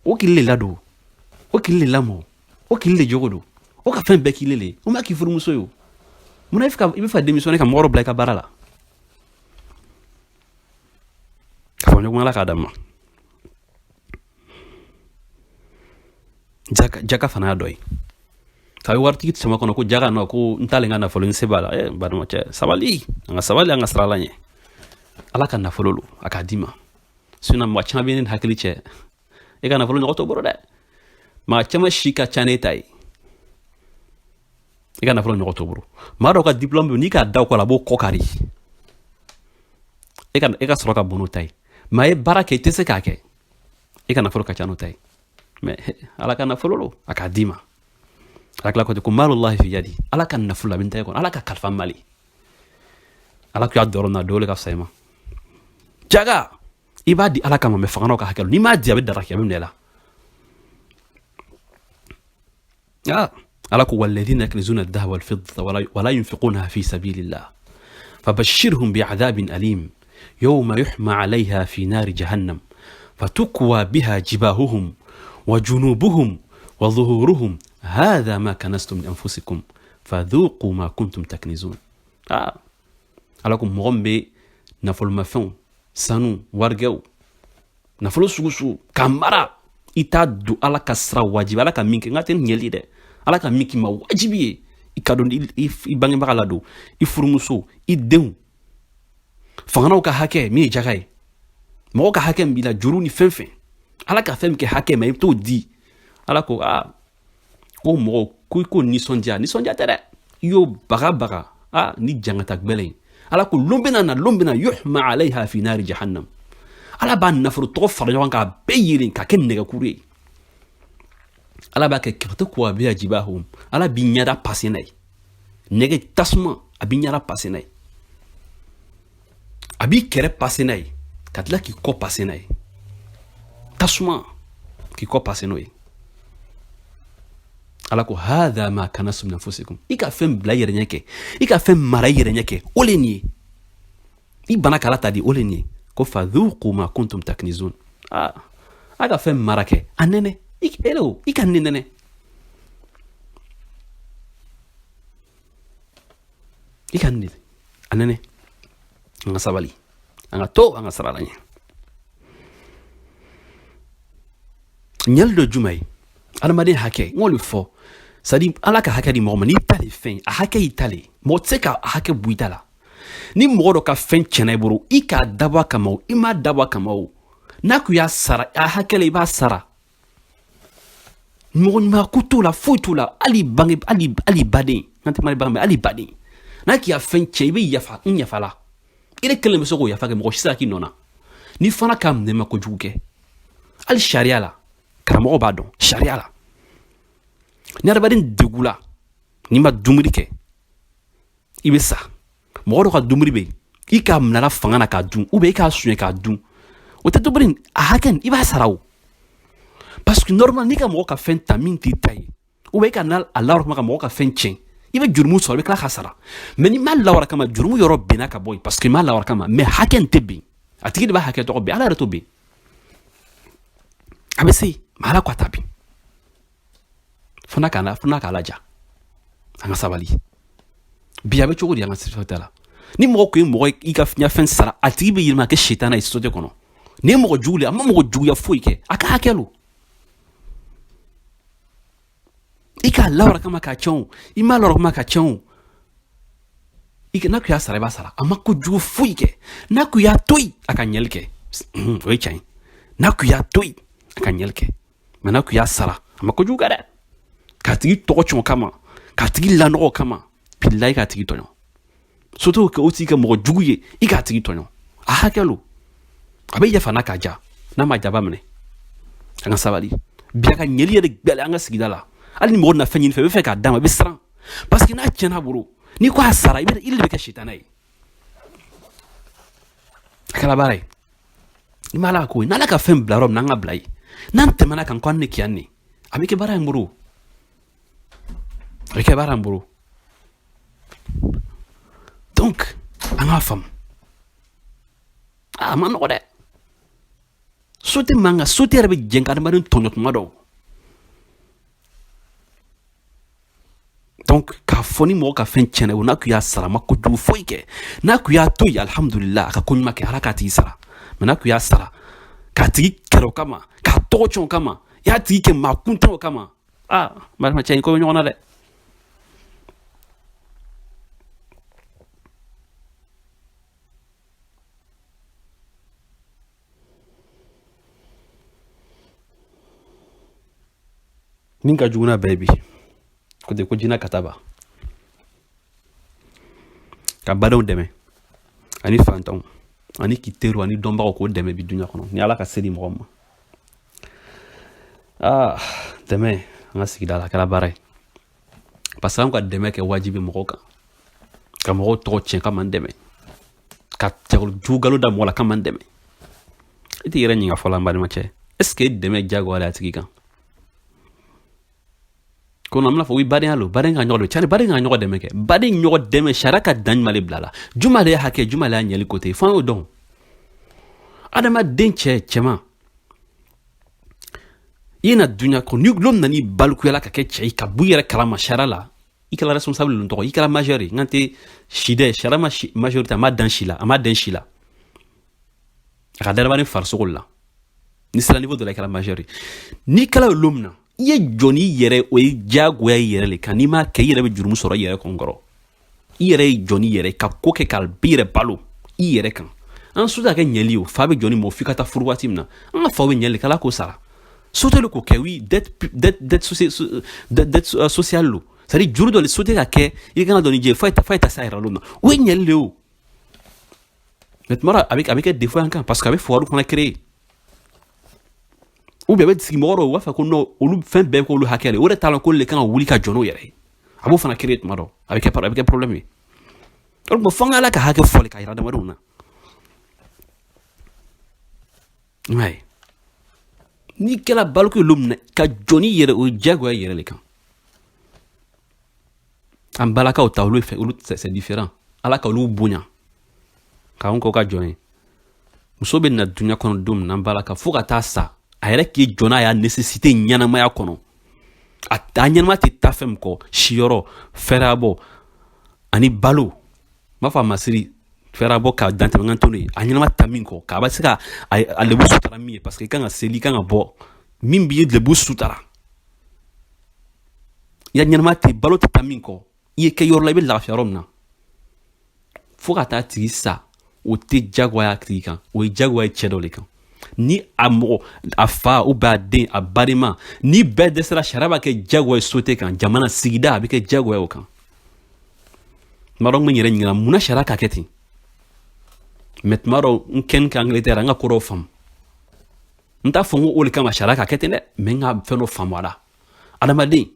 O k'i le ladon, o k'i le lamɔ, o k'i le jogo don, o ka fɛn bɛɛ k'i le, o ma k'i furumuso ye. O munna i bɛ fɛ ka démissionner ka mɔgɔ dɔ bila i ka baara la? Ka fɔ ɲɔgɔn, Ala k'a d'an ma. Jaka fana y'a dɔ ye. Ka bɛ waritigi sama kɔnɔ ko jaka nɔ, ko n t'ale ka nafolo, n se b'a la. Ɛ balimacɛ, sabali, an ka sabali, an ka siran Ala ɲɛ. Ala ka nafolo lo, a k'a d'i ma. Sinon mɔgɔ caman bɛ ne hakili cɛ, e ka nafolo ɲɔgɔn t'o bolo dɛ. Maa caman si ka ca n'e ta ye, i ka nafolo ɲɔgɔn t'o bolo. Maa dɔw ka diplôme bɛ, n'i k'a da o kɔ la, a b'o kɔ kari. E ka sɔrɔ ka bon n'o ta ye. Maa ye baara kɛ, i tɛ se k'a kɛ, e ka nafolo ka ca n'o ta ye. Mais Ala ka nafolo lo, a k'a d'i ma. Ala kila ko ten ko malullahi fi yadi, Ala ka nafolo a bɛ n tɛgɛ kɔnɔ, Ala ka kalifa n ma le. Ala ko y'a dɔrɔn na dɔw le ka fisa i ma. Jaga i b'a di Ala kama, mais fanganaw ka hakɛ, n'i m'a di a bɛ daraki, a bɛ minɛ i la. Ah, Ala ko walladhina yaknizuna adh-dhahaba wal-fiddata wala yunfiqunaha fi sabilillah fabashshirhum bi'adhabin alim yawma yuhma 'alayha fi nari jahannam fatukwa biha jibahuhum wa junubuhum wa zuhuruhum hadha ma kanastum li anfusikum fadhuqu ma kuntum taknizun. Ah, Ala ko mɔgɔ min bɛ nafolomafɛnw, sanu, warigɛw, nafolo sugu sugu k'a mara, i t'a don Ala ka sira wajibi, Ala ka min kɛ, n ka tɛ ɲɛli dɛ, Ala ka min k'i ma wajibi ye, i ka don i bangebaga la, don i furumuso, i denw, fanganaw ka hakɛ min ye jaga ye, mɔgɔ ka hakɛ min b'i la, juru ni fɛn fɛn, Ala ka fɛn min kɛ hakɛ ma, i bɛ t'o di. Ala ko aa, ko mɔgɔ ko i ko nisɔndiya, nisɔndiya tɛ dɛ, i y'o baga baga aa ni jangata gbɛlɛn ye. Ala ko lon bɛna na, lon bɛna yuhma alayha fi nari jahannam, Ala b'a nafolo tɔgɔ fara ɲɔgɔn k'a bɛɛ yelen k'a kɛ nɛgɛkuru ye. Ala b'a kɛ fatukwa biha jibahum, Ala b'i ɲɛda pase n'a ye, nɛgɛ tasuma a b'i ɲɛda pase n'a ye, a b'i kɛrɛ pase n'a ye, ka tila k'i kɔ pase n'a ye, tasuma k'i kɔ pase n'o ye. Ala ko hadha ma kanastum li anfusikum, i ka fɛn bila i yɛrɛ ɲɛ kɛ, i ka fɛn mara i yɛrɛ ɲɛ kɛ, o le nin ye, i bana k'Ala ta di, o le nin ye. Ko fadhuqu ma kuntum taknizun. Aa, a ka fɛn mara kɛ, a nɛnɛ i i ka nɛnɛ, i ka nɛnɛ, a nɛnɛ. An ka sabali, an ka to an ka sira la ɲɛ. Ɲɛli dɔ jumɛn ye adamaden hakɛ, n k'o de fɔ, c'est à dire Ala ka hakɛ di mɔgɔ ma, n'i ta le fɛn, a hakɛ y'i ta le, mɔgɔ tɛ se ka hakɛ bɔ i ta la. Ni mɔgɔ dɔ ka fɛn tiɲɛna i bolo, i k'a dabɔ a kama o, i m'a dabɔ a kama o, n'a ko y'a sara a hakɛ la, i b'a sara. Mɔgɔ ɲuman ko t'o la, foyi t'o la, hali bange, hali baden, n'an tɛ mali bange, hali baden, n'a k'i ya fɛn tiɲɛ, i bɛ yafa, n yafala, i de kelen bɛ se k'o yafa kɛ, mɔgɔ si tɛ se k'i nɔ na. N'i fana k'a minɛ ma kojugu kɛ, hali sariya la, karamɔgɔ b'a dɔn sariya la, ni adamaden degula, n'i ma dumuni kɛ i bɛ sa. Mɔgɔ dɔ ka dumuni bɛ yen, i k'a minɛ la fanga na k'a dun, ou bien i k'a suɲɛ k'a dun, o tɛ dumuni a hakɛ, i b'a sara o. Parce que normal, n'i ka mɔgɔ ka fɛn ta min t'i ta ye, ou bien i ka na a lawara kama ka mɔgɔ ka fɛn tiɲɛ, i bɛ jurumu sɔrɔ, i bɛ tila k'a sara. Mais n'i m'a lawara kama, jurumu yɔrɔ binna ka bɔ yen, parce que i m'a lawara kama, mais hakɛ in tɛ bin, a tigi de b'a hakɛ tɔgɔ bin, Ala yɛrɛ t'o bin, a bɛ se, mais Ala ko a t'a bin. Fo n'a k'a laja, an ka sabali. Bi a bɛ cogo di an ka société la? Ni mɔgɔ kun ye mɔgɔ i ka fɛn sara, a tigi bɛ yɛlɛma kɛ sitana ye société kɔnɔ. Nin ye mɔgɔ jugu le, a ma mɔgɔ juguya foyi kɛ, a ka hakɛ lo, i k'a lawara kama k'a tiɲɛ o, i m'a lawara kama k'a tiɲɛ o, i n'a ko y'a sara, i b'a sara. A ma kojugu foyi kɛ. N'a ko y'a to yen, a ka ɲɛli kɛ, o ye tiɲɛ ye. N'a ko y'a to yen, a ka ɲɛli kɛ, mais n'a ko y'a sara, a ma kojugu kɛ dɛ. K'a tigi tɔgɔ tiɲɛ o kama, k'a tigi lanɔgɔ o kama, bilayi k'a tigi tɔɲɔ, surtout o tigi kɛ mɔgɔ jugu ye, i k'a tigi tɔɲɔ, a hakɛ lo, a bɛ yafa n'a k'a ja, n'a ma jaba minɛ. An ka sabali. Bi a ka ɲɛli yɛrɛ gbɛlɛ an ka sigida la. Hali ni mɔgɔ na fɛn ɲini fɛ, i bɛ fɛ k'a d'a ma, i bɛ siran, parce que n'a tiɲɛna a bolo, n'i ko a sara, i de bɛ kɛ sitana ye. A kɛra baara ye, i ma Ala ka ko ye. N'Ala ka fɛn bila yɔrɔ min na, an ka bila yen. N'an tɛmɛna kan ko an ne k'i ne, a bɛ kɛ baara in bolo, a bɛ kɛ baara in bolo. Donc an k'a faamu, a ma nɔgɔ dɛ. Société man kan, société yɛrɛ bɛ jɛn ka adamaden tɔɲɔ tuma dɔw. Donc k'a fɔ ni mɔgɔ ka fɛn tiɲɛna o, n'a kun y'a sara, ma kojugu foyi kɛ, n'a kun y'a to yen, alhamdulillah, a ka ko ɲuman kɛ, Ala k'a tigi sara. Mais n'a kun y'a sara, k'a tigi kɛlɛ o kama, k'a tɔgɔ tiɲɛ o kama, i y'a tigi kɛ maa kuntan o kama, aa balimacɛ, in ko bɛ ɲɔgɔn na dɛ. Min ka jugu n'a bɛɛ bi, ko de ko jinɛ kataba ka badenw dɛmɛ ani fantanw ani k'i teriw ani dɔnbagaw k'o dɛmɛ bi duɲa kɔnɔ, ni Ala ka se di mɔgɔ ma. Aa, dɛmɛ an ka sigida la, a kɛra baara ye, parce que an ka dɛmɛ kɛ wajibi mɔgɔw kan, ka mɔgɔw tɔgɔ tiɲɛ ka man dɛmɛ, ka jugalo da mɔgɔ la ka man dɛmɛ. I t'i yɛrɛ ɲininka fɔlɔ, an balimacɛ, est ce que dɛmɛ jagoya a tigi kan? Ko an bɛna fɔ ko badenya lo, baden ka ɲɔgɔn dɛmɛ. Cari, baden ka ɲɔgɔn dɛmɛ kɛ, baden ɲɔgɔn dɛmɛ, sariya ka dan jumɛn de bila la? Juma de ye hakɛ, juma de y'a ɲɛli kote, f'an y'o dɔn. Adamaden cɛ, cɛman, i na dunya kɔnɔ, ni lon nana i balikuyala ka kɛ cɛ ye, ka bɔ i yɛrɛ kalama sariya la, i kɛra responsable ninnu tɔgɔ, i kɛra majeur ye. N kan tɛ si dɛ, sariya ma majorité, a ma dan si la, a ma den si la, a ka adamaden farisogo la. Ni sera niveau dɔ la, i kɛra majeur ye. N'i kɛra o lon min na, i ye jɔ n'i yɛrɛ, o ye diyagoya i yɛrɛ le kan. N'i m'a kɛ, i yɛrɛ bɛ jurumu sɔrɔ i yɛrɛ kɔn kɔrɔ. I yɛrɛ ye jɔ n'i yɛrɛ ka ko kɛ, ka i yɛrɛ balo i yɛrɛ kan. An so t'a kɛ ɲɛli o fa bɛ jɔ ni mɔgɔ f'i ka taa furu waati min na. An ka faw bɛ ɲɛli k'ala k'o sara, société k'o kɛ. Oui, dette sociale lo, c'est à dire juru dɔ le société ka kɛ, i kana dɔn ni jɛ, fa ye ta sa yɛrɛ lo na, o ye ɲɛli le o. Mais tuma dɔ a bɛ kɛ défaut an kan, parce que a bɛ foyer fana créer, ou bien a bɛ sigi mɔgɔ dɔw, u b'a fɔ ko non, olu fɛn bɛɛ k'olu hakɛ de, o de t'a la, k'olu de kan ka wuli ka jɔ n'o yɛrɛ ye. A b'o fana créer tuma dɔ, a bɛ kɛ problème ye. O tuma, fo an ka Ala ka hakɛ fɔli ka yira adamadenw na. I m'a ye, n'i kɛra baliku ye lon min na, ka jɔ n'i yɛrɛ, o ye diyagoya i yɛrɛ de kan. An balakaw ta, olu fɛ, olu, c'est différent. Ala ka olu bonya k'anw k'o ka jɔn ye. Muso bɛ na duɲa kɔnɔ don min na, an balaka, fo ka taa sa, a yɛrɛ k'i jɔ n'a y'a nécessité ɲɛnamaya kɔnɔ. A ɲɛnama tɛ taa fɛn min kɔ: siyɔrɔ, fɛrɛbɔ ani balo. N b'a fɔ a masiri fɛrɛbɔ ka dantɛmɛ kan to ye, a ɲɛnama ta min kɔ, k'a bɛ se ka a lebu sutara min ye, parce que i kan ka seli, i kan ka bɔ min b'i lebu sutara. I ka ɲɛnama tɛ balo tɛ taa min kɔ, i ye kɛ yɔrɔ la, i bɛ lafiya yɔrɔ min na, fo ka taa tigi sa, o tɛ jagoya tigi kan, o ye jagoya cɛ dɔ de kan. Ni a mɔgɔ, a fa ou bien a den, a balima, ni bɛɛ dɛsɛra, sariya b'a kɛ jagoya ye société kan, jamana, sigida, a bɛ kɛ jagoya o kan. Tuma dɔ, n bɛ n yɛrɛ ɲininka munna sariya ka kɛ ten. Mais tuma dɔ, n kɛni kɛ Angleterre, an ka ko dɔw faamu. N t'a fɔ n ko o de kama sariya ka kɛ ten dɛ, mais n ka fɛn dɔ faamu a la. Adamaden,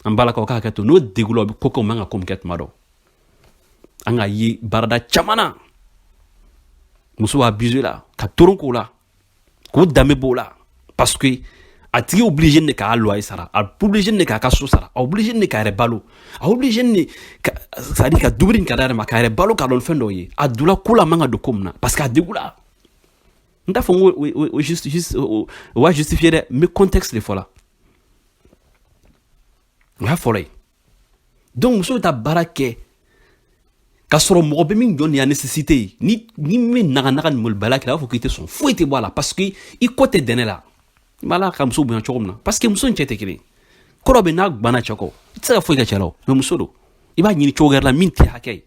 an balakaw k'a kɛ to n'o degun la, o bɛ ko kɛ, o man ka ko min kɛ. Tuma dɔ, an ka ye baarada caman na, muso b'a abusé la, ka toron k'o la, k'o danbe b'o la, parce que a tigi obligé ne k'a loyer sara, a obligé ne k'a ka so sara, a obligé ne k'a yɛrɛ balo, a obligé ne ka, c'est à dire ka dumuni ka d'a yɛrɛ ma, k'a yɛrɛ balo, k'a dɔn fɛn dɔw ye. A donna ko la, a man ka don ko min na, parce que a degun la. N t'a fɔ n ko o juste juste o b'a justifier dɛ, n bɛ contexte de fɔ la, o y'a fɔlɔ ye. Donc muso bɛ taa baara kɛ k'a sɔrɔ mɔgɔ bɛ min jɔ nin ya nécessité ye. Ni min naga naga ni molibaliya kɛ, a b'a fɔ k'i tɛ sɔn, foyi tɛ bɔ a la, parce que i kɔ tɛ dɛnɛ la. I b'a la ka muso bonya cogo min na, parce que muso ni cɛ tɛ kelen. Ko dɔ bɛ n'a banna cɛ kɔ, i tɛ se ka foyi kɛ cɛ la o, mais muso don, i b'a ɲini cogo wɛrɛ la min tɛ hakɛ ye.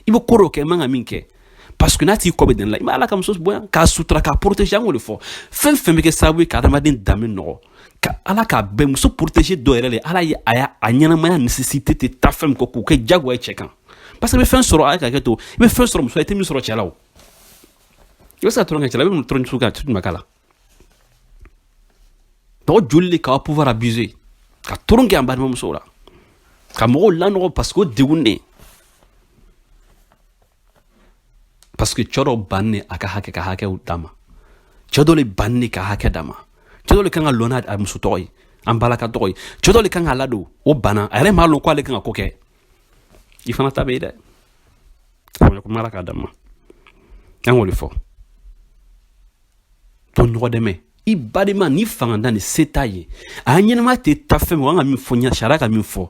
I bɛ ko dɔ kɛ, i man ka min kɛ, parce que n'a tigi kɔ bɛ dɛnɛ la. I b'a la ka muso bonya, k'a sutura, k'a protéger. An k'o de fɔ, fɛn fɛn bɛ kɛ sababu ye ka adamaden danbe nɔgɔ, ka Ala k'a bɛɛ muso protéger dɔ yɛrɛ de. Ala ye a y'a a ɲɛnamaya nécessité tɛ taa fɛn min kɔ, k'o kɛ jagoya ye cɛ kan, parce que i bɛ fɛn sɔrɔ, a ye ka kɛ to, i bɛ fɛn sɔrɔ muso la, i tɛ min sɔrɔ cɛ la. O i bɛ se ka tɔrɔ kɛ cɛ la, i bɛ tɔrɔ sugu kɛ, a tɛ k'a la. Mɔgɔ joli de k'aw pouvoir abuser, ka tɔrɔ kɛ an balimamusow la, ka mɔgɔw lanɔgɔ, parce que o degun de, parce que cɛ dɔ bannen a ka hakɛ, ka hakɛw d'a ma, cɛ dɔ le bannen ka hakɛ d'a ma, cɛ dɔ le kan ka lɔ n'a muso tɔgɔ ye, an balaka tɔgɔ ye, cɛ dɔ le kan ka ladon, o banna, a yɛrɛ m'a lɔn k'ale kan ka ko kɛ. I fana ta bɛ yen dɛ, kuma ala k'a d'a ma. An k'o de fɔ, donc ɲɔgɔn dɛmɛ, i badenma, ni fanga ni se t'a ye, a ɲɛnama tɛ taa fɛn min, an ka min fɔ, sariya ka min fɔ,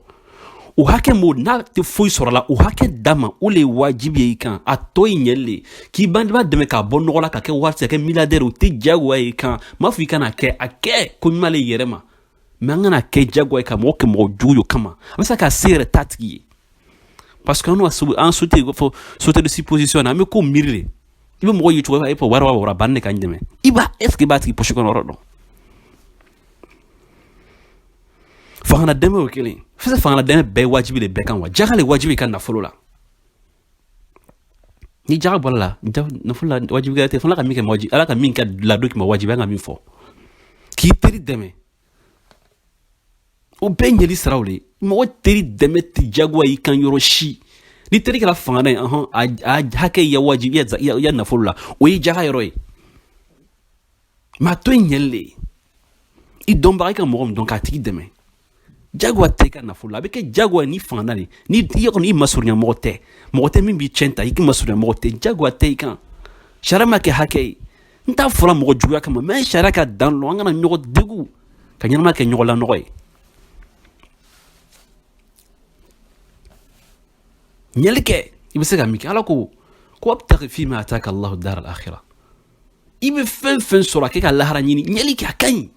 o hakɛ m'o n'a tɛ foyi sɔrɔ la, o hakɛ d'a ma, o le ye wajibi ye i kan. A tɔ ye ɲɛli le k'i bangebaa dɛmɛ k'a bɔ nɔgɔ la, ka kɛ wari, ka kɛ milliardaire, o tɛ diyagoya ye i kan. N m'a fɔ i kana kɛ, a kɛ ko ɲuman le yɛrɛ ma, mais an kana kɛ diyagoya ye ka mɔgɔ kɛ mɔgɔ jugu ye o kama. A bɛ se ka se yɛrɛ t'a tigi ye, parce que an an société fɔ société de supposition na, an bɛ ko miiri de. I bɛ mɔgɔ ye cogo, e fɔ wari b'a bɔra ban ne ka n dɛmɛ, i b'a, est ce que i b'a tigi poche kɔnɔ yɔrɔ dɔn? Fangala dɛmɛ, o kelen fɛn, fangala dɛmɛ bɛɛ ye wajibi de bɛɛ kan wa? Jaga le wajibi ka nafolo la. Ni jaga bɔra la nafolo la, wajibi tɛ fana ka min kɛ wajibi. Ala ka min kɛ ladon k'i ma wajibi, an ka min fɔ k'i teri dɛmɛ. O bɛɛ ɲɛli siraw le. Mɔgɔ teri dɛmɛ tɛ jagoya i kan yɔrɔ si. Ni teri kɛra fanga ye, ɔhɔn, a hakɛ ya wajibi ya nafolo la, o ye jaga yɔrɔ ye. Mais a to ye ɲɛli le ye. I dɔnbaga, i ka mɔgɔ min dɔn, k'a tigi dɛmɛ, jagoya tɛ i ka nafolo la. A bɛ kɛ jagoya ni fanga de ni i kɔni, i masurunya mɔgɔ tɛ, mɔgɔ tɛ min b'i cɛn ta, i k'i masurunya mɔgɔ tɛ, jagoya tɛ i kan. Sariya ma kɛ hakɛ ye. N t'a fɔla mɔgɔ juguya kama, mais sariya ka dan lɔn. An kana ɲɔgɔn degun ka ɲɛnama kɛ ɲɔgɔn lanɔgɔ ye. Ɲɛli kɛ, i bɛ se ka min kɛ. Ala ko ko wabtaghi fima ataka Allahu dar al-akhirah. I bɛ fɛn fɛn sɔrɔ, a kɛ ka lahara ɲini. Ɲɛli kɛ, a ka ɲi.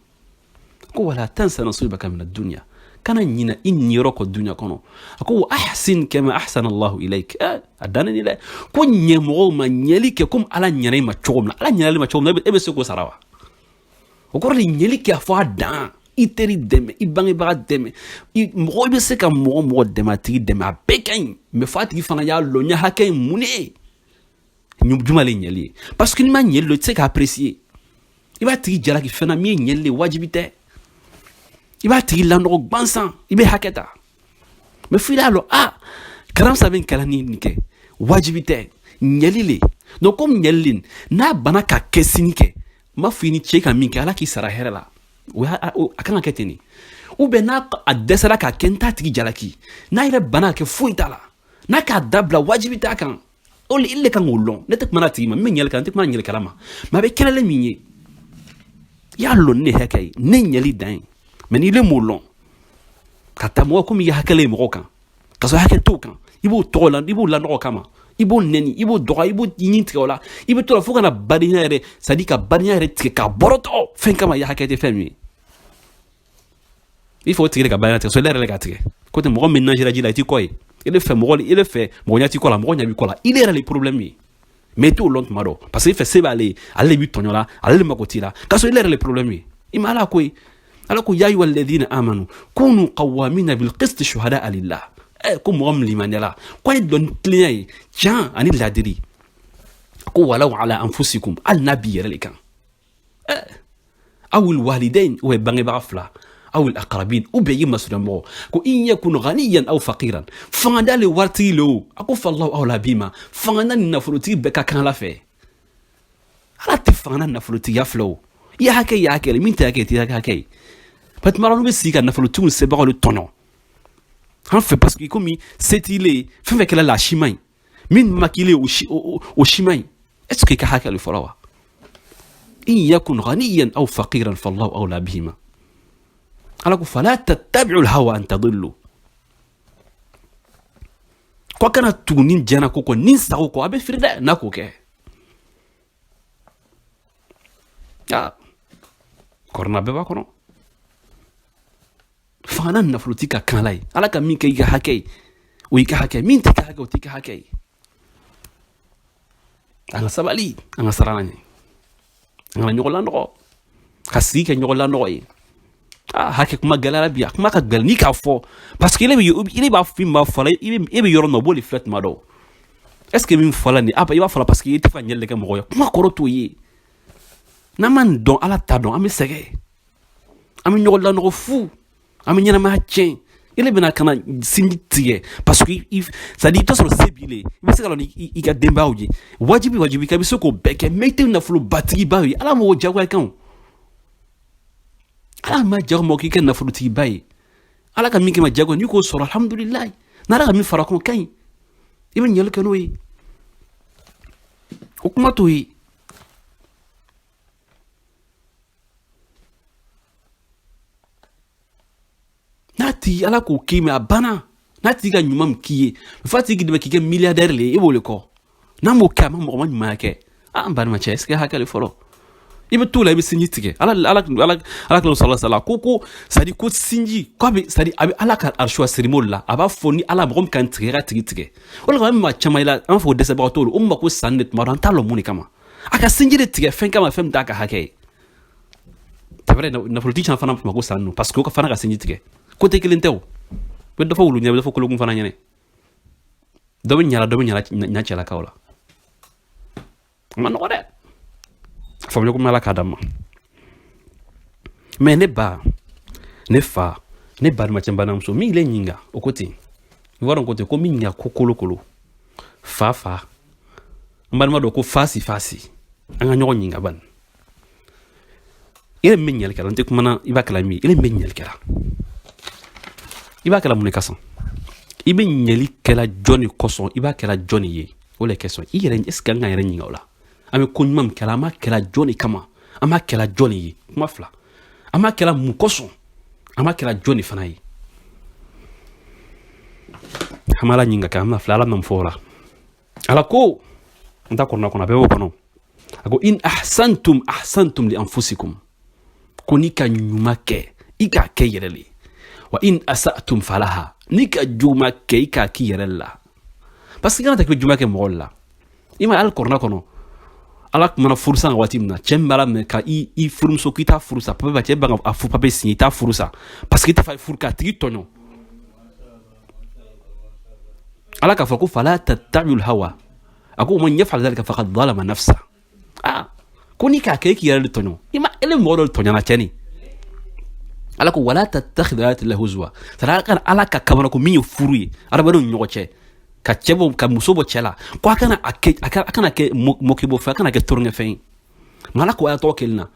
Ko wala tansa nasibaka min ad-dunya, kana ɲina i niyɔrɔ kɔ dunya kɔnɔ. A ko wa ahsin kama ahsana Allahu ilayk. A danne ni dɛ. Ko ɲɛ mɔgɔw ma, ɲɛli kɛ komi Ala ɲɛna i ma cogo min na. Ala ɲɛna i ma cogo min na, e bɛ se k'o sara wa? O kɔrɔ de, ɲɛli kɛ a fɔ a dan. I teri dɛmɛ, i bangebaga dɛmɛ, mɔgɔ i bɛ se ka mɔgɔ mɔgɔ dɛmɛ, a tigi dɛmɛ, a bɛɛ ka ɲi. Mais fo a tigi fana y'a lɔn n ye hakɛ ye mun ye, juma le ɲɛli ye. Parce que n'i ma ɲɛli lɔn, i tɛ se k'a apprécier. I b'a tigi jalaki fɛn na min ye ɲɛli le, wajibi tɛ. I b'a tigi lanɔgɔ gansan, i bɛ hakɛ ta. Mais fo i y'a lɔn, a karamsa bɛ nin kɛla ni nin kɛ, wajibi tɛ, ɲɛli le. Donc comme ɲɛli le, n'a banna ka kɛ sini kɛ, n b'a fɔ i ni ce ka min kɛ, Ala k'i sara hɛrɛ la. O y'a a kan ka kɛ ten de. Ou bien n'a a dɛsɛra k'a kɛ, n t'a tigi jalaki. N'a yɛrɛ banna ka kɛ, foyi t'a la. N'a k'a dabila, wajibi t'a kan. O le, i le kan k'o lɔn. Ne tɛ kuma n'a tigi ma, n bɛ ɲɛli kɛ, n tɛ kuma ɲɛlikɛla ma. Mais a bɛ kɛlɛlen min ye, i y'a lɔn ne hakɛ ye, ne ɲɛli dan ye. Mais n'i le m'o lɔn ka taa mɔgɔ komi i ye hakɛ ye mɔgɔ kan, ka sɔrɔ hakɛ t'o kan, i b'o tɔgɔ la, i b'o lanɔgɔ kama, i b'o nɛni, i b'o dɔgɔya, i b'o ɲin tigɛ o la, i bɛ to la fo ka na badenya yɛrɛ, c'est à dire ka badenya yɛrɛ tigɛ k'a bɔrɔtɔ fɛn kama, i hakɛ tɛ fɛn min ye. I fɛ o tigi de ka badenya tigɛ, sɔrɔ e yɛrɛ de ka tigɛ ko tɛ. Mɔgɔ min najira ji la, i t'i kɔ ye. I de fɛ mɔgɔ, i de fɛ mɔgɔ ɲɛ t'i kɔ la, mɔgɔ ɲɛ b'i kɔ la. I yɛrɛ le problème ye, mais i t'o lɔn tuma dɔ, parce que i fɛ se b'ale ye, ale de b'i tɔɲɔ la, ale de mako t'i la, k'a sɔrɔ i yɛrɛ le problème ye. I ma Ala ko ye. Ala ko ya ayyuha alladhina amanu kunu qawwamina bil qist shuhada'a lillah. Ko mɔgɔ min limaniyala, ko a ye dɔn tilenya ye, tiɲɛ ani ladiri. Ko walaw ala anfusikum, hali n'a b'i yɛrɛ le kan, awil walidain, ou bangebaga fila, awil aqrabin, ou bien i masurunya mɔgɔ. Ko in yakun ghaniyan aw faqiran, fangada le, waritigi le o. A ko fallahu awla bima, fangada ni nafolotigi bɛɛ ka kan Ala fɛ. Ala tɛ fanga nafolotigiya filɛ o. I ye hakɛ, i ye hakɛ, min tɛ hakɛ, i tɛ hakɛ ye. Parce que tuma dɔ bɛ sigi ka nafolotigiw sebagaw de tɔɲɔ an fɛ, parce que komi se t'i le ye, fɛn fɛn kɛla la, a si man ɲi. Min ma k'i le, o si man ɲi. Est ce que i ka hakɛ le fɔlɔ wa? In yakun ghaniyan aw faqiran fallahu awla bihima. Ala ko fala tattabi'u alhawa an tadillu, ko kana tugu ni jɛna ko kɔ, ni sago kɔ, a bɛ firi dɛ n'a k'o kɛ. Aa, kɔrɔna bɛɛ b'a kɔnɔ. Fanga nafolotigi ka kan la ye. Ala ka min kɛ i ka hakɛ ye, o y'i ka hakɛ. Min tɛ ka hakɛ, o t'i ka hakɛ ye. An ka sabali, an ka siran ɲɛ, an kana ɲɔgɔn lanɔgɔ, ka sigi kɛ ɲɔgɔn lanɔgɔ ye. Aa, hakɛ kuma gɛlɛyara bi, a kuma ka gɛlɛn n'i k'a fɔ, parce que ile b'a fɔ, min b'a fɔ la, e bɛ yɔrɔ min na, o b'o de filɛ tuma dɔw. Est ce que min fɔla nin, a i b'a fɔ la parce que i tɛ fɛ ka ɲɛli kɛ mɔgɔ ye, kuma kɔrɔ t'o ye. N'an ma nin dɔn, Ala t'a dɔn, an bɛ sɛgɛn, an bɛ ɲɔgɔn lanɔgɔ fu, an bɛ ɲɛnamaya tiɲɛ. Ile bɛna ka na sinji tigɛ, parce que c'est à dire i t'a sɔrɔ se b'i le, i bɛ se ka lɔn i ka denbayaw ye, wajibi wajibi ka i bɛ se k'o bɛɛ kɛ, mais i tɛ nafolobatigiba ye. Ala m'o jagoya kan o. Ala ma jago mɔgɔ k'i kɛ nafolotigiba ye. Ala ka min kɛ ma jago, n'i k'o sɔrɔ, alhamdulilayi. N'Ala ka min fara kan, o ka ɲi, i bɛ ɲininkali kɛ n'o ye. O kuma t'o ye. N'a tigi Ala k'o k'i ma, a banna. N'a tigi ka ɲuman min k'i ye, f'a tigi dɛmɛ k'i kɛ milliardaire le ye, i b'o de kɔ. N'a m'o kɛ, a ma mɔgɔ ma ɲumanya kɛ. Ah, n balimacɛ, est ce que hakɛ le fɔlɔ i bɛ t'o la, i bɛ sinji tigɛ. Ala ala ala ala kila sala sala ko c'est à dire ko sinji ko a bɛ, c'est à dire a bɛ Ala ka arisuwa sirimo la, a b'a fɔ ni Ala mɔgɔ min kan tigɛ, i ka tigi tigɛ. O de kama an bɛ maa caman la, an b'a fɔ ko dɛsɛbagatɔw don, o mako san de tuma dɔ, an t'a lɔn mun de kama a ka sinji de tigɛ fɛn kama, fɛn min t'a ka hakɛ ye. C'est vrai, nafolotigi caman fana mako san ninnu, parce que o ka fana ka sinji tigɛ ko tɛ kelen tɛ. O bɛ dɔ fɔ wulu ɲɛ, bɛ dɔ fɔ kolokun fana ɲɛnɛ, dɔ bɛ ɲala, dɔ bɛ ɲala ɲa cɛlakaw la. A ma nɔgɔ dɛ, faamuya ko Ala k'a d'an ma. Mais ne ba, ne fa, Ne balimacɛ, balimamuso, min ile ɲininka, o ko ten, i b'a dɔn ko ten ko min ɲininka ko kolokolo fa fa, n balima dɔ ko fasi fasi, an ka ɲɔgɔn ɲininka bani. I yɛrɛ min bɛ ɲininkali kɛla, n tɛ kumana i b'a kɛla min ye, i yɛrɛ min bɛ ɲininkali kɛla, i b'a kɛla mun de kosɔn? I bɛ ɲɛli kɛla jɔn de kosɔn? I b'a kɛla jɔn de ye? O le question. I yɛrɛ, est ce que an k'an yɛrɛ ɲininka o la? An bɛ ko ɲuman min kɛla, an b'a kɛla jɔn de kama? An b'a kɛla jɔn de ye? Kuma fila. An b'a kɛla mun kosɔn? An b'a kɛla jɔn de fana ye? An b'a la ɲininka kɛ, an bɛna filɛ Ala bɛna mun fɔ o la. Ala ko, n ta kɔrɔna kɔnɔ, a bɛɛ b'o kɔnɔ, a ko in ahsantum ahsantum li anfusikum, ko n'i ka ɲuman kɛ, i k'a kɛ yɛrɛ le, wa in asatum falaha, n'i ka juguman kɛ, i k'a k'i yɛrɛ la. Parce que i kana ta k'i bɛ juguman kɛ mɔgɔ la. I ma hali kɔrɔna kɔnɔ, Ala kumana furusa kan waati min na, cɛ min b'a la minɛ ka i furumuso k'i t'a furu sa, papier, cɛ ban ka furu papier signé, i t'a furu sa parce que i t'a fɛ furu k'a tigi tɔɲɔ. Ala k'a fɔ ko fala tattabi'ul hawa, a ko man yaf'al dhalika faqad zalama nafsa. Ah, ko n'i k'a kɛ, i k'i yɛrɛ de tɔɲɔ. I ma ele mɔgɔ dɔ tɔɲɔna cɛ ni Ala ko wala tattakhidhu ayati llahi huzwa. C'est Ala ka kamana ko min ye furu ye adamadenw ni ɲɔgɔn cɛ, ka cɛ bɔ ka muso bɔ cɛ la, ko a kana a kɛ, a kana kɛ mɔkibɔ fɛn, a kana kɛ toronkɛ fɛn ye. Mais Ala ko aya tɔgɔ kelen na,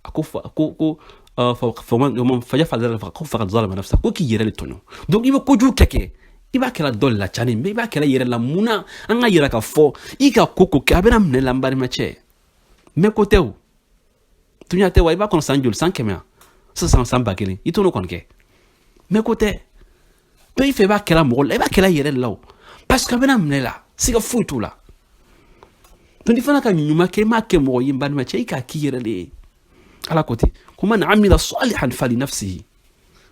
a ko ko fa yaf'al dhalika ko faqad zalama nafsa, ko k'i yɛrɛ de tɔɲɔ. Donc i bɛ kojugu kɛ, i b'a kɛla dɔ de la cani, mais i b'a kɛla yɛrɛ la. Mun na an ka yira ka fɔ i ka ko ko kɛ, a bɛna minɛ la, n balimacɛ? Mais ko tɛ o, dunuya tɛ wa. I b'a kɔnɔ san joli, san 100, sisan san 1000, i t'o kɔni kɛ. Mais ko tɛ. Donc i fɛ i b'a kɛla mɔgɔ la, i b'a kɛla yɛrɛ de la o, parce que a bɛna minɛ la, siga foyi t'o la. Donc i fana ka ɲuman kɛ, i m'a kɛ mɔgɔ ye, n balimacɛ, i k'a k'i yɛrɛ de ye. Ala ko ten ko man amila salihan fali nafsihi,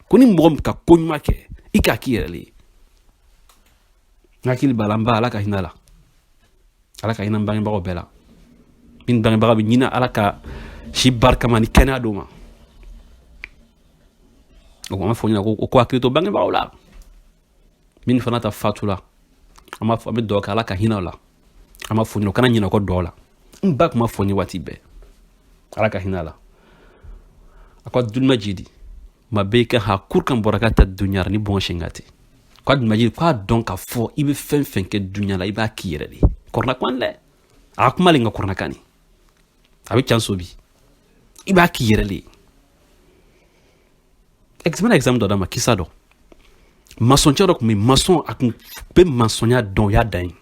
ko ni mɔgɔ min ka ko ɲuman kɛ, i k'a k'i yɛrɛ de ye. N hakili b'a la, n ba, Ala ka hinɛ la, Ala ka hinɛ n bangebagaw bɛɛ la. Min bangebaga bɛ ɲini, Ala ka si barikama ni kɛnɛya d'o ma. O an b'a fɔ ɲɛna ko hakili to bangebagaw la. Min fana ta fatu la, an b'a fɔ, an bɛ dugawu kɛ, Ala ka hinɛ o la. An b'a fɔ ɲɛna o kana ɲinɛ kɔ dɔw la. N ba tun b'a fɔ n ye waati bɛɛ, Ala ka hinɛ la, a ko Abdulmajidi ma bɛɛ ka ha kur kan bɔra ka taa dunuya ni bɔn sengate, ko Abdulmajidi k'a dɔn k'a fɔ i bɛ fɛn fɛn kɛ dunuya la, i b'a k'i yɛrɛ de ye. Kɔrɔna kuma dɛ, a ka kuma le, n ka kɔrɔna kan ni a bɛ can so bi, i b'a k'i yɛrɛ de ye. Exemple, exemple dɔ d'a ma, kisa dɔ. Masɔncɛ dɔ tun bɛ masɔn, a tun bɛ masɔnya dɔn, o y'a dan ye.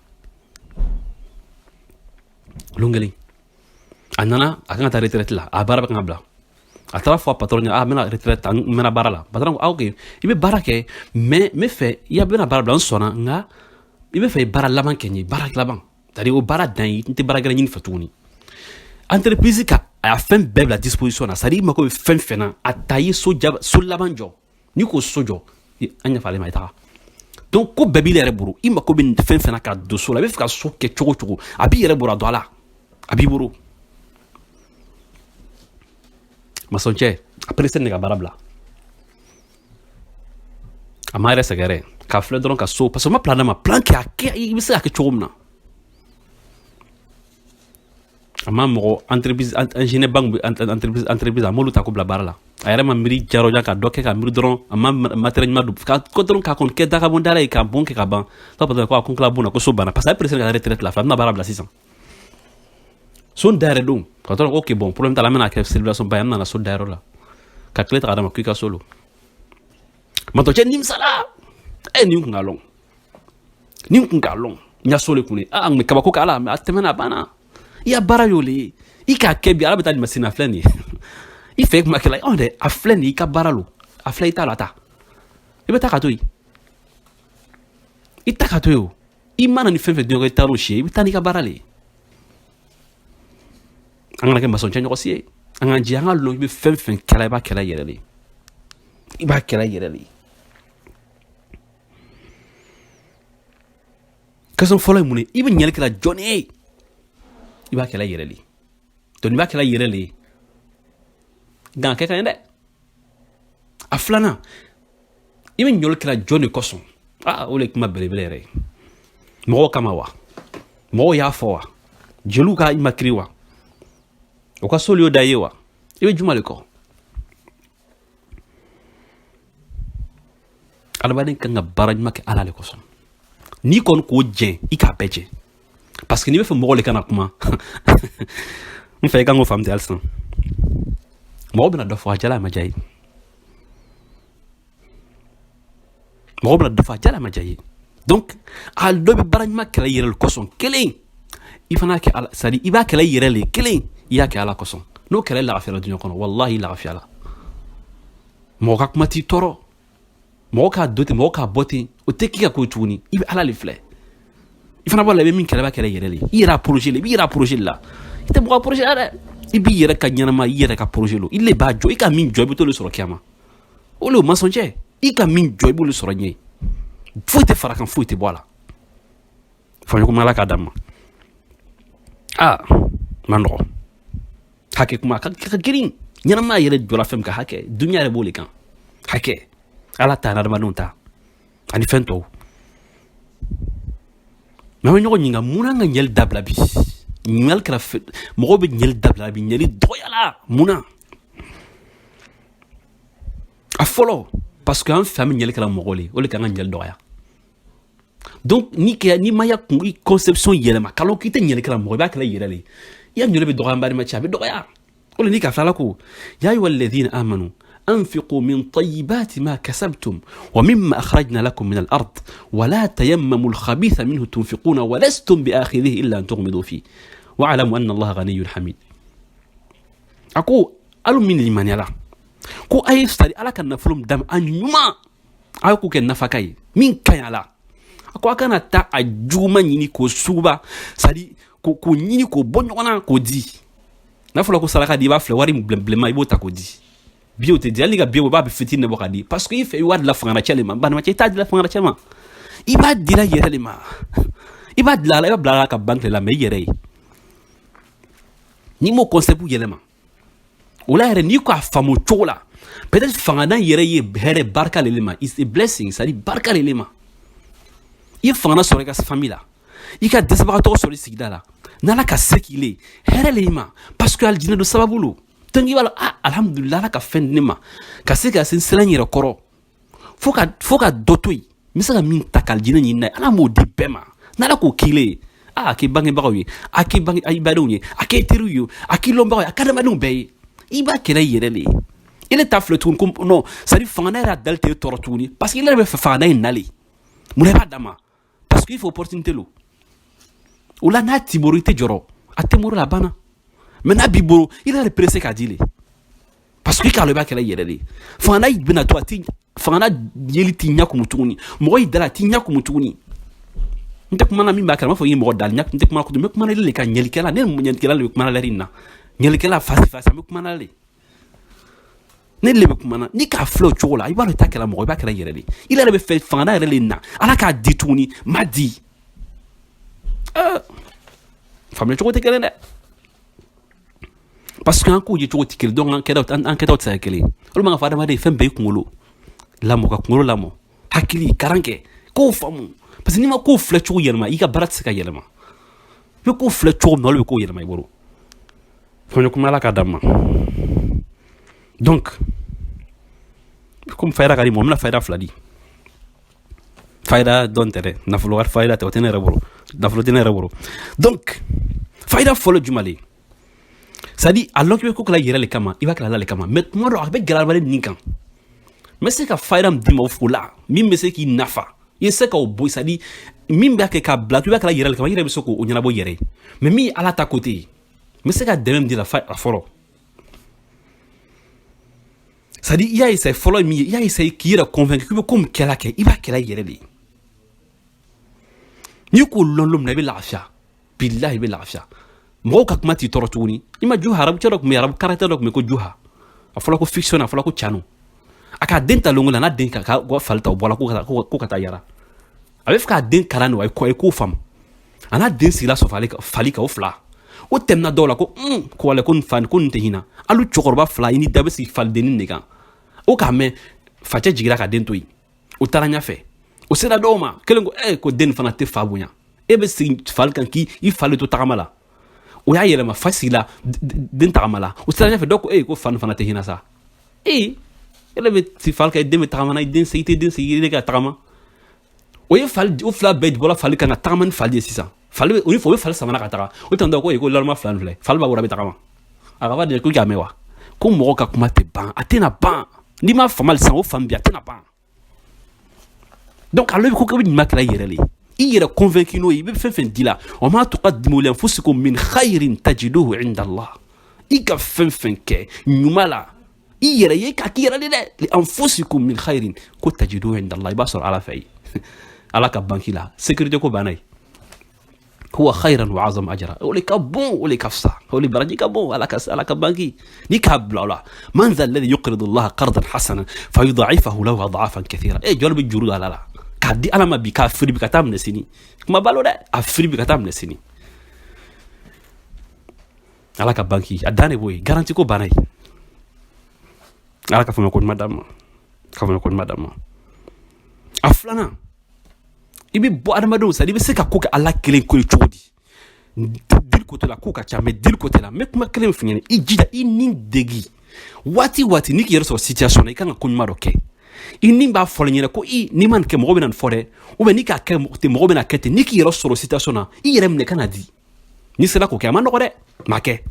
Lon kelen a nana, a kan ka taa retraite la, a baara bɛ kan ka bila. A taara fɔ a patron ɲɛna: a n bɛna retraite ta, n bɛna baara la. Patron ko: ah, ok, i bɛ baara kɛ, mais n bɛ fɛ i bɛna baara bila, n sɔnna, nka i bɛ fɛ i baara laban kɛ n ye, baara laban, c'est à dire o baara dan ye, n tɛ baara gɛrɛ ɲini fɛ tuguni. Entreprise ka a fɛn bɛɛ bila disposition na, c'est à dire i mako bɛ fɛn fɛn na, a ta i ye so jaba, so laban jɔ, n'i ko so jɔ, an ɲɛfɔ ale ma, i taga. Donc ko bɛɛ b'i yɛrɛ bolo, i mako bɛ fɛn fɛn na ka don so la, i bɛ fɛ ka so kɛ cogo o cogo, a b'i yɛrɛ bolo, a don a la, a b'i bolo. Masɔncɛ a pressé ne ka baara bila, a ma yɛrɛ sɛgɛrɛ k'a filɛ dɔrɔn ka so, parce que ma plan d'a ma, plan kɛ, a kɛ i bɛ se k'a kɛ cogo min na. A ma mɔgɔ entreprise ingénieur banque bɛ entreprise, a m'olu ta ko bila baara la. A yɛrɛ ma miiri jarɔja ka dɔ kɛ ka miiri dɔrɔn, a ma matériel ɲuman don ka ko dɔrɔn k'a kɔni kɛ dakabon dala ye, ka bon kɛ ka ban. Tɔ ko a kun kila bon na, ko so banna, parce que a ye pressé ka retraite la fɛ, a bɛna baara bila sisan. So dayɛlɛ don ka tɔrɔ, ok, bon, problème t'a la, an bɛna kɛ célébration ba ye, an nana so dayɔrɔ la ka tile ta ka d'a ma k'i ka so lo. Matɔcɛ nimisala ɛ, nin kun ka lɔn, nin kun ka lɔn, n ya so le kun ye. Ah, mais kabako k'a la, a tɛmɛna, a banna. I ya baara y'o le ye, i k'a kɛ bi, Ala bɛ taa nin masina filɛ nin ye, i fɛ kuma kɛla anw dɛ, a filɛ nin ye, i ka baara lo, a filɛ, i t'a la ta, i bɛ taa ka to yen, i ta ka to yen. O i mana ni fɛn fɛn dun, i taar'o si ye, i bɛ taa n'i ka baara le ye. An kana kɛ masɔncɛ ɲɔgɔn si ye, an k'an jija, an ka lɔn i bɛ fɛn fɛn kɛla, i b'a kɛla i yɛrɛ de ye, i b'a kɛla i yɛrɛ de ye. Question fɔlɔ ye mun ye? I bɛ ɲininkali kɛla jɔnni ye? I b'a kɛla i yɛrɛ de ye. Donc n'i b'a kɛla i yɛrɛ de ye, dan kɛ ka ɲɛ dɛ. A filanan, i bɛ ɲininkali kɛla jɔn de kosɔn? Aa, o de ye kuma belebele yɛrɛ ye. Mɔgɔw kama wa? Mɔgɔw y'a fɔ wa? Jeliw ka i ma kiri wa? O ka soli y'o da ye wa? I bɛ juma de kɔ. Adamaden kan ka baara ɲuman kɛ Ala le kosɔn. N'i kɔni k'o jɛn, i k'a bɛɛ jɛn, parce que n'i bɛ fɛ mɔgɔw le kana kuma n fɛ, i kan k'o faamu ten. Halisa mɔgɔw bɛna dɔ fɔ, a jala, a ma diya ye. Mɔgɔw bɛna dɔ fɔ, a jala, a ma diya ye. Donc a dɔ bɛ baara ɲuman kɛla i yɛrɛ le kosɔn kelen, i fana kɛ Ala, c'est à dire i b'a kɛla i yɛrɛ le kelen, i y'a kɛ Ala kosɔn. N'o kɛra, i lafiyara diɲɛ kɔnɔ, wallahi, i lafiyara. Mɔgɔ ka kuma t'i tɔɔrɔ, mɔgɔ k'a don ten, mɔgɔ k'a bɔ ten, o tɛ k'i ka ko ye tuguni. I bɛ Ala le filɛ. I fana b'a la, i bɛ min kɛlɛ, i b'a kɛlɛ i yɛrɛ le, i yɛrɛ projet le, i b'i yɛrɛ projet le la. I tɛ mɔgɔ projet la dɛ. I b'i yɛrɛ ka ɲɛnama, i yɛrɛ ka projet lo, i le b'a jɔ. I ka min jɔ, i bɛ t'o de sɔrɔ kiyama. O le o masɔn cɛ, i ka min jɔ, i b'o de sɔrɔ ɲɛ. Foyi tɛ fara kan, foyi tɛ bɔ a la. Faamuya, Ala k'a d'an ma. Aa, ma nɔgɔ. Hakɛ kuma ka girin. Ɲɛnamaya yɛrɛ jɔla fɛn min kan, hakɛ. Dunuya yɛrɛ b'o de kan, hakɛ. Ala ta, adamadenw ta, ani fɛn tɔw. Mais an bɛ ɲɔgɔn ɲininka, mun an ka ɲɛli dabila bi? Ɲininkali kɛra, mɔgɔw bɛ ɲɛli dabila bi, ɲɛli dɔgɔyala. Mun na? A fɔlɔ, parce que an fɛ, an bɛ ɲɛli kɛra mɔgɔw le, o de kan ka ɲɛli dɔgɔya. Donc ni kɛ, n'i ma ya kun, i conception yɛlɛma kalo k'i tɛ ɲɛli kɛra mɔgɔ, i b'a kɛla i yɛrɛ le, i ya ɲɛli bɛ dɔgɔya. N balima cɛ, a bɛ dɔgɔya. O le ni ka fila ko: يا أيها الذين آمنوا أنفقوا من طيبات ما كسبتم ومما أخرجنا لكم من الأرض ولا تيمموا الخبيث منه تنفقون ولستم بآخذه إلا أن تغمضوا فيه واعلموا أن الله غني حميد. A ko alu min limaniyala, ko a ye sari Ala ka nafolo min d'a ma, a ɲuman, a ye k'o kɛ nafaka ye min ka ɲi a la. A ko a kana taa a juguman ɲini k'o suguba, c'est à dire k'o ɲini k'o bɔ ɲɔgɔn na k'o di. N'a fɔra ko saraka di, i b'a filɛ, wari bilenman, i b'o ta k'o di. Biyew tɛ di, hali ka biyew, i b'a bɛ fitinin de bɔ k'a di, parce que i fɛ i wari la fangana le ma. Banamacɛ, i t'a di la fangana cɛ ma, i b'a dila yɛrɛ de ma. I b'a dilan, i b'a bila ka banque la, mais i yɛrɛ ye, n'i m'o concept yɛlɛma o la yɛrɛ, n'i ko a faamu o cogo la, peut-être fangana yɛrɛ ye hɛrɛ, barika le ma. It's a blessing, c'est à dire barika le ma. I ye fangana sɔrɔ i ka famille la, i ka dɛsɛbagatɔ sɔrɔ i sigida la, n'Ala ka se k'i le, hɛrɛ le i ma, parce que alijinɛ don sababu lo. Donc i b'a dɔn, ah, alhamdulillah, Ala ka fɛn di ne ma ka se ka se n sira n yɛrɛ kɔrɔ, fo ka dɔ to yen, n bɛ se ka min ta ka alijinɛ ɲini n'a ye. Ala m'o di bɛɛ ma. N'Ala k'o k'i le ye, ah, a k'i bangebagaw ye, a k'i bange i badenw ye, a k'i teriw ye, a k'i lɔnbagaw ye, a k'adamadenw bɛɛ ye, i b'a kɛlɛ i yɛrɛ de ye. I ne t'a filɛ tuguni ko non, c'est à dire fangana yɛrɛ a dali t'e tɔɔrɔ tuguni, parce que i yɛrɛ bɛ fɛ fangana in nalen. Mun na i b'a d'a ma? Parce que il faut opportunité lo. O la, n'a t'i bolo, i tɛ jɔrɔ, a tɛ bolo la, a banna. Mais n'a b'i bolo, i yɛrɛ pressé k'a di le, parce que i k'a lɔn i b'a kɛlɛ i yɛrɛ de ye. Fangana bɛna to, a ti fangana yeli t'i ɲɛ kumu tuguni. Mɔgɔ y'i dala, a t'i ɲɛ kumu tuguni. N tɛ kuma na min b'a kɛ, n b'a fɔ i ye mɔgɔ dali ɲɛ. N tɛ kuma kutu, n bɛ kuma na le kan. Ɲɛlikɛla, ne ɲɛlikɛla de bɛ kuma na lɛri in na. Ɲɛlikɛla fasi fasi, an bɛ kuma na le, ne le bɛ kuma na. N'i k'a filɛ o cogo la, i b'a dɔn i t'a kɛla mɔgɔ, i b'a kɛla i yɛrɛ de. I yɛrɛ bɛ fɛ fangana yɛrɛ le na, Ala k'a di tuguni, ma di. Faamuya cogo tɛ kelen dɛ, parce que an k'o ye cogo tɛ kelen. Donc an kɛtaw tɛ se ka kelen. Olu man ka fɔ adamaden fɛn bɛɛ, i kunkolo lamɔ, ka kunkolo lamɔ, hakili karan kɛ, k'o faamu, parce que n'i ma ko filɛ cogo yɛlɛma, i ka baara tɛ se ka yɛlɛma. I bɛ ko filɛ cogo min na, olu bɛ ko yɛlɛma i bolo. Faamuya kuma, Ala k'a d'an ma. Donc komi fayida ka di mɔgɔ, n bɛna fayida fila di. Fayida dɔn tɛ dɛ, nafolo wari fayida tɛ, o tɛ ne yɛrɛ bolo, nafolo tɛ ne yɛrɛ bolo. Donc fayida fɔlɔ jumɛn le? C'est à dire a lɔn k'i bɛ ko kɛla yɛrɛ le kama, i b'a kɛla Ala le kama, mais tuma dɔ a bɛ gɛlɛya adamaden nin kan. N bɛ se ka fayida min d'i ma o la, min bɛ se k'i nafa, i bɛ se k'o bɔ, c'est à dire min b'a kɛ k'a bila k'i b'a kɛla yɛrɛ le kama, i yɛrɛ bɛ se k'o ɲɛnabɔ i yɛrɛ ye. Mais min ye Ala ta côté ye, n bɛ se ka dɛmɛ min di la a fɔlɔ, c'est à dire i y'a essayer fɔlɔ min ye, i y'a essayer k'i yɛrɛ convaincre k'i bɛ ko min kɛla kɛ, i b'a kɛla i yɛrɛ de ye. N'i k'o lɔn don min na, i bɛ lafiya, bilahi, i bɛ lafiya. Mɔgɔw ka kuma t'i tɔɔrɔ tuguni. I ma Juha, arabu cɛ dɔ tun bɛ, arabu caractère dɔ tun bɛ ko Juha. A fɔra ko fiction, a fɔra ko canu. A k'a den ta longo la, n'a den ka fali ta, o bɔra ko ka taa yara. A bɛ fɛ k'a den kalan de, a ye ko faamu. A n'a den sigila sɔfɛ fali kan, o fila o tɛmɛna dɔw la ko ko wala ko nin fa ko nin tɛ hinɛ hali cɛkɔrɔba fila i ni da bɛ sigi falidennin de kan. O k'a mɛn, facɛ jiginra ka den to yen, o taara ɲɛfɛ, o sera dɔw ma kelen ko ko den fana tɛ fa bonya, e bɛ sigi fali kan k'i i fa le to tagama la. O y'a yɛlɛma, fa sigila den tagama la. O sera ɲɛfɛ, dɔw ko ko fa nin fana tɛ hinɛ sa. Ee, E bɛ ti fali kan, i den bɛ tagama na, i den i tɛ den sigi, i ka tagama. O ye fali, o fila bɛɛ bɔra fali kan ka tagama ni fali ye sisan. Fali bɛ o ni o bɛ fali samana ka taga. O tantɔ ko laloma fila nin filɛ, fali b'a bolo, a bɛ tagama. A ka de ko k'a mɛn wa, ko mɔgɔ ka kuma tɛ ban, a tɛna ban. N'i m'a faamu sisan, o faamu bi, a tɛna ban. Donc ale bɛ ko bɛ ɲuman kɛra i yɛrɛ le, i yɛrɛ convaincu n'o ye. I bɛ fɛn fɛn di la, wa ma tuqaddimu li anfusikum min khairin tajiduhu inda Allah. I ka fɛn fɛn kɛ ɲuman la i yɛrɛ ye, k'a k'i yɛrɛ de dɛ, li anfusikum min khairin ko tajiduhu inda Allah, i b'a sɔrɔ Ala fɛ yen, Ala ka banki la, sécurité ko banna yen. Huwa khairan wa azam ajra, o le ka bon, o le ka fisa, o le baraji ka bon Ala ka banki. Ni k'a bila o la, man dha alladhi yuqridu Allah qardan hasanan fayudha'ifahu lahu ad'afan kathira. E jɔn bɛ juru don Ala la k'a di Ala ma bi, k'a firi bi ka taa minɛ sini? Kuma balo dɛ, a firi bi ka taa minɛ sini. Ala ka banki a dan de b'o ye, garantie ko banna ye. Ala ka faamuya ko ɲuman d'an ma, ka faamuya ko ɲuman d'an ma. A filanan, i bɛ bɔ adamadenw sa, i bɛ se ka ko kɛ Ala kelen ko ye cogo di? Dili côté la, ko ka ca, mais dili côté la, n bɛ kuma kelen f'i ɲɛna. I jija, i ni degi waati waati, n'i k'i yɛrɛ sɔrɔ situation na, i kan ka ko ɲuman dɔ kɛ, i ni b'a fɔ ɲɛna ko i n'i ma nin kɛ, mɔgɔ bɛ na nin fɔ dɛ, ou bien n'i k'a kɛ ten, mɔgɔ bɛ na kɛ ten. N'i k'i yɛrɛ sɔrɔ situation na, i yɛrɛ minɛ ka na di. N'i sera k'o kɛ, a ma nɔgɔ dɛ, m'a kɛ,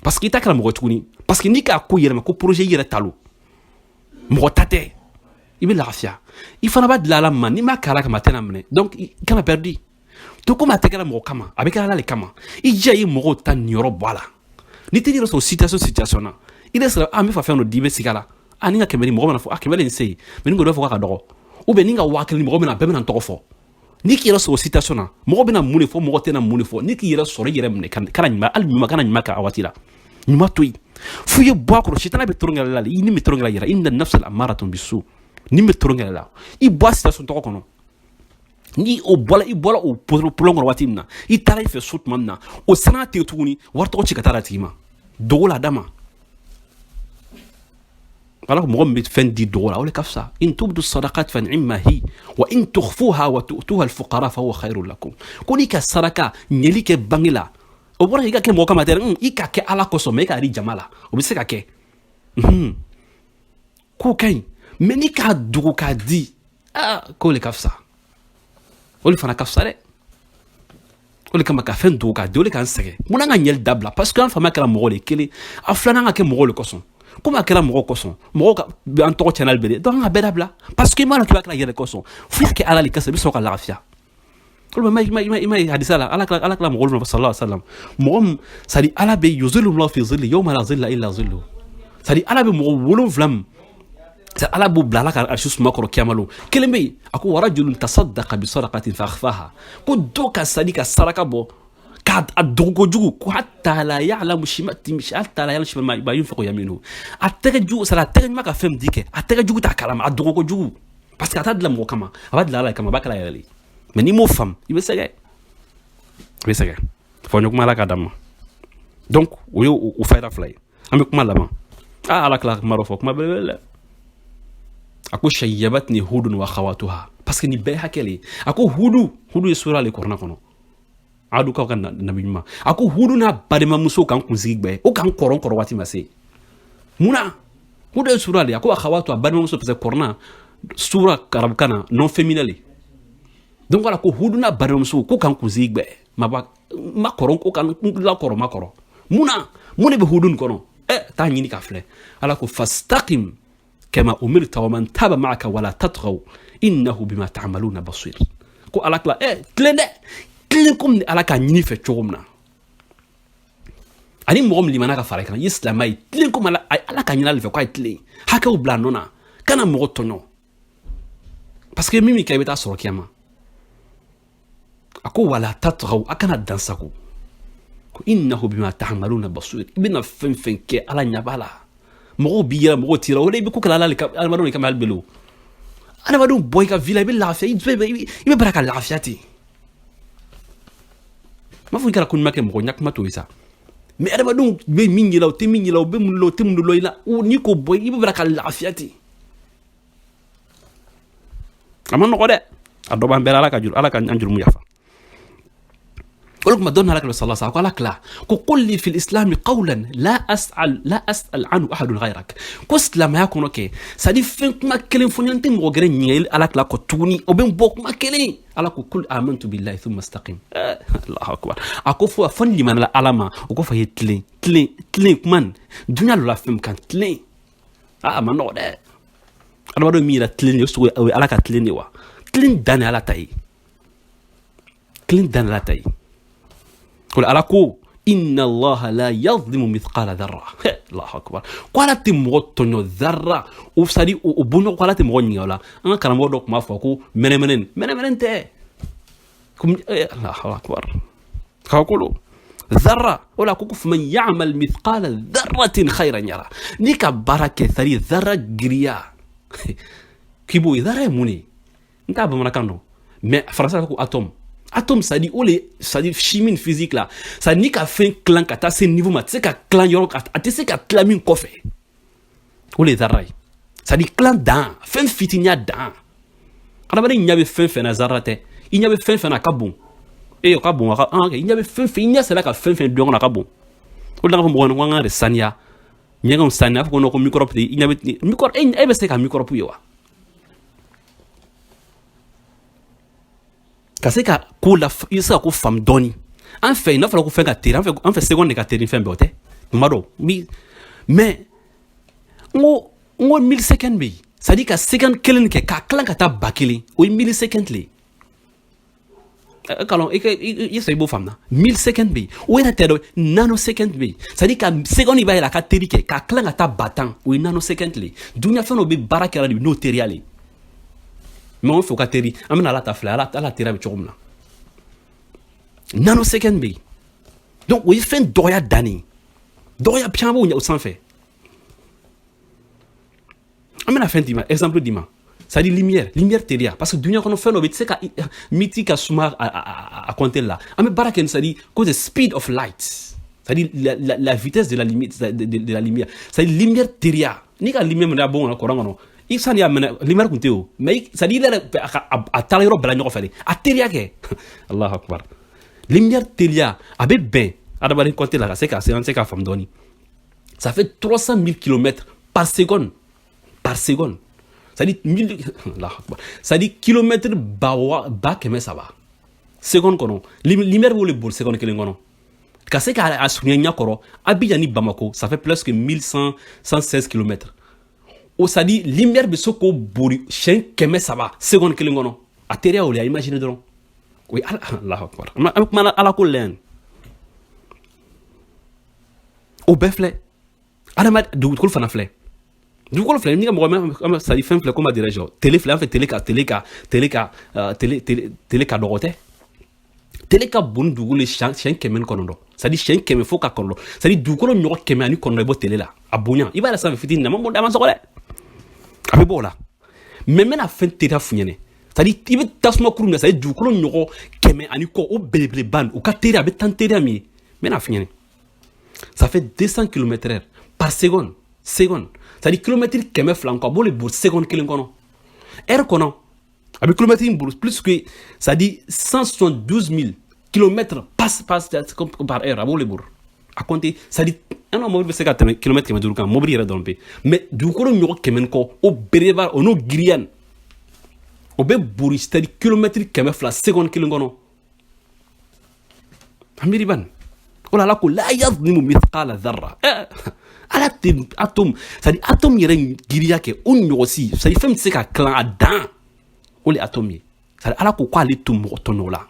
parce que i ta kɛra mɔgɔ tuguni. Parce que n'i k'a ko yɛlɛma ko projet i yɛrɛ ta lo, mɔgɔ ta tɛ, i bɛ lafiya. I fana b'a dilan Ala ma, n'i m'a kɛ Ala kama, a tɛna minɛ. Donc i kana perdu to, komi a tɛ kɛra mɔgɔ kama, a bɛ kɛ Ala de kama. I jija, i mɔgɔw ta niyɔrɔ bɔ a la. N'i tɛ yɛrɛ sɔrɔ situation na, i yɛrɛ sɔrɔ, a n bɛ fɛ fɛn dɔ di, i bɛ sigi a la. A ni ka 100 ni mɔgɔ bɛna fɔ a 100 nin se yen, mais ni ko dɔ fɔ k'a ka dɔgɔ, ou bien ni ka 1000 ni mɔgɔ bɛna, bɛɛ bɛna n tɔgɔ fɔ. N'i k'i yɛrɛ sɔrɔ situation na, mɔgɔ bɛna mun de fɔ, mɔgɔ tɛna mun de fɔ? N'i k'i yɛrɛ sɔrɔ, i yɛrɛ minɛ, kana ɲuman, hali ɲuman, kana ɲuman kɛ a waati la, ɲuman to yen f'u ye bɔ a kɔrɔ. Sitana bɛ tɔrɔ la, i ni bɛ tɔrɔ la yɛrɛ. Inna nafsa ammaratun bisu, ni bɛ tɔrɔ la, i bɔ a situation tɔgɔ kɔnɔ. Ni o bɔra, i bɔra o problème kɔnɔ waati min na, i taara i fɛ so tuma min na, o sanga tɛ tuguni, wari tɔgɔ ci ka taa la tigi ma dogo la, d'a ma. Ala ko mɔgɔ min bɛ fɛn di dogo la, o de ka fisa. In tubdu sadaqat fa ni'ma hi wa in tukhfuha wa tu'tuha al-fuqara fa huwa khairul lakum. Ko n'i ka saraka ɲɛli kɛ bange la, o bɔra i ka kɛ mɔgɔ kama tɛ, i ka kɛ Ala kosɔn, mais i k'a di jama la, o bɛ se ka kɛ k'o ka ɲi. Mais n'i k'a dogo k'a di, aa, k'o de ka fisa, o de fana ka fisa dɛ. O de kama ka fɛn dogo k'a di, o de k'an sɛgɛn. Mun an ka ɲɛli dabila? Parce que an fama kɛra mɔgɔ de kelen. A filanan, ka kɛ mɔgɔw de kosɔn. Komi a kɛra mɔgɔ kosɔn, mɔgɔw ka an tɔgɔ tiɲɛna bɛɛ, donc an ka bɛɛ dabila. Parce que i m'a dɔn k'i b'a kɛra yɛrɛ kosɔn, fo i kɛ Ala de kosɔn, i bɛ sɔrɔ ka lafiya. Olu ma ye hadisa la, Ala kila mɔgɔ min sallallahu alaihi wasallam, mɔgɔ min, c'est à dire Ala bɛ yuzillu fi zilli yawma la zilla illa zillu, c'est à dire Ala bɛ mɔgɔ wolonfila min, c'est Ala b'o bila Ala ka arisi suma kɔrɔ kiyama lon. Kelen bɛ yen, a ko warajulun tasaddaqa bi sadaqatin fa akhfaha, ko dɔ ka sadi ka saraka bɔ k'a a dogo kojugu, ko hatta la ya'lamu shima hatta la ya'lamu shima ma yunfiqu yaminu. A tɛgɛ jugu sara, a tɛgɛ ɲuman ka fɛn min di kɛ, a tɛgɛ jugu t'a kalama, a dogo kojugu, parce que a t'a dilan mɔgɔ kama, a b'a dilan Ala kama, a b'a kɛla yɛrɛ de. Mais n'i m'o faamu, i bɛ sɛgɛn, i bɛ sɛgɛn. Fɔ n ye kuma Ala ka d'an ma. Donc o ye o fayida fila ye. An bɛ kuma laban. Aa, Ala kila kuma dɔ fɔ, kuma belebele dɛ. A ko shayyabatni hudun wa akhawatuha, parce que nin bɛɛ hakɛ le. A ko Hudu, Hudu ye sura le kɔrɔna kɔnɔ, Adukaw ka nabi ɲuman. A ko Hudu n'a balimamuso k'an kunsigi gbɛ, o k'an kɔrɔ kɔrɔ waati ma se. Munna Hudu ye sura le? A ko akhawatu, a balimamuso, parce que kɔrɔna sura arabukan na, nom féminin le. Donc voilà, ko Hudu n'a balimamuso ko k'an kunsigi gbɛ, ma ba ma kɔrɔ, ko k'an la kɔrɔ ma kɔrɔ. Munna? Mun de bɛ Hudu nin kɔnɔ? Ɛ, taa ɲini ka filɛ. Ala ko fastaqim kama umirta wa man taba ma'aka wala tatghaw innahu bima ta'maluna basir. Ko Ala kila, ɛ, tilen dɛ, tilen komi ni Ala k'a ɲini fɛ cogo min na, ani mɔgɔ min limana ka fara i kan, i ye silamɛ ye, tilen komi Ala k'a ɲini ale fɛ k'a ye tilen, hakɛw bila a nɔ na, kana mɔgɔ tɔɲɔ, parce que min min kɛ, i bɛ taa sɔrɔ kiyama. A ko wala tatghaw, a kana dansago, ko innahu bima ta'maluna basir. I bɛna fɛn fɛn kɛ, Ala ɲɛ b'a la. Mɔgɔw b'i yɛrɛ, mɔgɔw t'i la, o de i bɛ ko kɛla Ala le ka adamadenw de kama. Hali belo adamadenw bɔ i ka vie la, i bɛ lafiya, i bɛ bara ka lafiya ten. N m'a fɔ i kɛra ko ɲuman kɛ mɔgɔ ɲɛ, kuma t'o ye sa, mais adamadenw bɛ min yira, o tɛ min yira, o bɛ mun la, o tɛ mun lɔ i la, n'i k'o bɔ, i bɛ bara ka lafiya ten. A ma nɔgɔ dɛ, a dɔ b'an bɛɛ la. Ala ka juru, Ala ka an jurumu yafa. O kuma dɔ nana ka sallallahu alaihi ko ala kila ko قل لي في الإسلام قولا لا أسأل عنه أحد غيرك. Ko silamɛya kɔnɔ kɛ, c'est à dire fɛn kuma kelen fɔ n tɛ mɔgɔ gɛrɛ ɲininkali ala kila kɔ tuguni, o bɛ n bɔ kuma kelen. Ala ko قل آمنت بالله ثم استقم. الله أكبر. A ko fo fɔ ni limanila ala ma, o kɔfɛ ye tilen tilen tilen kuma nin dunuya lɔ la fɛn kan tilen. A ma nɔgɔ dɛ. Adamadenw min yɛrɛ tilen de o ye ala ka tilen de wa tilen dan ni ala ta ye, tilen dan ni ala ta ye. O la ala ko إن الله لا يظلم مثقال ذرة. الله أكبر. Ko ala tɛ mɔgɔ tɔɲɔ ذرة o, c'est à dire o bɔɲɔgɔn ko ala tɛ mɔgɔ ɲininka o la. An ka karamɔgɔ dɔ tun b'a fɔ ko mɛnɛmɛnɛ mɛnɛmɛnɛ tɛ komi. الله أكبر, kabako lo. ذرة o la ko فمن يعمل مثقال ذرة خيرا يره. N'i ka baara kɛ, c'est à dire ذرة giriya k'i b'o ye. ذرة ye mun de ye? N t'a bamanankan dɔn, mais faransi ko atome. Atome, c'est à dire o le, c'est à dire chimie physique la, c'est à dire n'i ka fɛn tilan ka taa se niveau ma, a tɛ se ka tilan yɔrɔ, a tɛ se ka tilan min kɔfɛ, o le ye ذرة ye. C'est à dire tilan dan, fɛn fitiniya dan. Adamaden ɲɛ bɛ fɛn fɛn na, ذرة tɛ. I ɲɛ bɛ fɛn fɛn na, a ka bon e, o ka bon. A ka an i ɲɛ bɛ fɛn fɛn, i ɲɛ sera ka fɛn fɛn dɔn kɔnɔ, a ka bon. O de la, k'a fɔ mɔgɔ ɲɛna ko an ka de saniya, ɲɛgɛnw saniya. A fɔ ko microbe tɛ i ɲɛ bɛ microbe, e bɛ se ka microbe ye wa? Ka se ka ko la, i bɛ se ka ko faamu dɔɔni. An fɛ yen, n'a fɔra ko fɛn ka teli an fɛ, seconde de ka teli fɛn bɛɛ, o tɛ tuma dɔw mi. Mais n ko millisecond bɛ yen, c'est à dire ka seconde kelen kɛ k'a tilan ka taa 1000, o ye millisecond le ye. Kalon i ka i sɔn i b'o faamu na. Millisecond bɛ yen, o yɛrɛ tɛ dɛ, nanosecond bɛ yen. C'est à dire ka seconde, i b'a yɛrɛ a ka teli kɛ k'a tilan ka taa 10 000, o ye nanosecond le ye. Dunuya fɛn dɔ bɛ baara kɛra de n'o teriya le ye. Mais an fɛ o ka teri, an bɛna ala ta filɛ, ala teriya bɛ cogo min na. Nanosecond bɛ yen, donc o ye fɛn dɔgɔya dannen ye, dɔgɔya piyan b'o o sanfɛ. An bɛna fɛn d'i ma, exemple d'i ma, c'est à dire lumière teriya, parce que dunuya kɔnɔ fɛn dɔ bɛ i tɛ se ka miti ka suma a compter la. An bɛ baara kɛ ni, c'est à dire ko the speed of light, c'est à dire la vitesse de la limite de la lumière, c'est à dire lumière teriya. N'i ka lumière minɛ a bon kɔnɔ courant kɔnɔ, i sani y'a minɛ, lumière kun tɛ o, mais c'est à dire i yɛrɛ a taara yɔrɔ bɛɛ la ɲɔgɔn fɛ de, a teriya kɛ. الله أكبر. Lumière teriya a bɛ bɛn adamaden compter la ka se ka se an se k'a faamu dɔɔni, ça fait 300 000 kilomètres par seconde, par seconde, c'est-à-dire mille, الله أكبر, c'est-à-dire kilomètre ba wa ba kɛmɛ saba seconde kɔnɔ. Lumière b'o le boli seconde kelen kɔnɔ. Ka se k'a surunya ɲɛ kɔrɔ, Abidjan ni Bamako, ça fait presque 1116 kilomètres o, c'est à dire lumière bɛ se k'o boli siɲɛ 300 seconde kelen kɔnɔ. A teriya o le, a imagine dɔrɔn, o ye ala. الله أكبر. An bɛ kuma ala ko la yan, o bɛɛ filɛ. Adama dugukolo fana filɛ, dugukolo filɛ ni ka mɔgɔ mɛ, c'est à dire fɛn filɛ, comment dirais-je, télé filɛ an fɛ, télé ka télé ka dɔgɔ tɛ, télé ka bon ni dugukolo ye siɲɛ 109, c'est à dire siɲɛ 100 fo ka 9, c'est à dire dugukolo ɲɔgɔn 109 i bɔ télé la. A bonya i b'a yɛrɛ sanfɛ fitinin na, ma bon a ma sɔgɔ dɛ, a bɛ bɔ o la. Mais n bɛna fɛn teriya f'u ɲɛnɛ, c'est à dire i bɛ tasuma kuru min na, c'est à dire dugukolo ɲɔgɔn kɛmɛ ani kɔ, o belebeleba nin, o ka teri a bɛ tan teriya min ye, n bɛna f'i ɲɛnɛ, ça fait 200 km heure par seconde, c'est à dire kilomètre 200 kɔ, a b'o le boli seconde kelen kɔnɔ. Heure kɔnɔ a bɛ kilomètre in boli plus que, c'est à dire 172 000 kilomètres passe passe par heure, a b'o le boli a compter. C'est à dire an ka mobili bɛ se ka tɛmɛ kilomètre 500 kan, mobili yɛrɛ dɔrɔn pe, mais dugukolo ɲɔgɔn kɛmɛ ni kɔ, o belebeleba o n'o giriya nin, o bɛ boli, c'est à dire kilomètre 200 seconde kelen kɔnɔ. A miiri bani o la, ala ko لا يظلم مثقال ذرة. Ala tɛ atome, c'est à dire atome yɛrɛ giriya kɛ o ɲɔgɔnsi, c'est à dire fɛn min tɛ se ka tilan a dan, o le atome ye. C'est à dire ala ko k'ale to mɔgɔ tɔɲɔ la.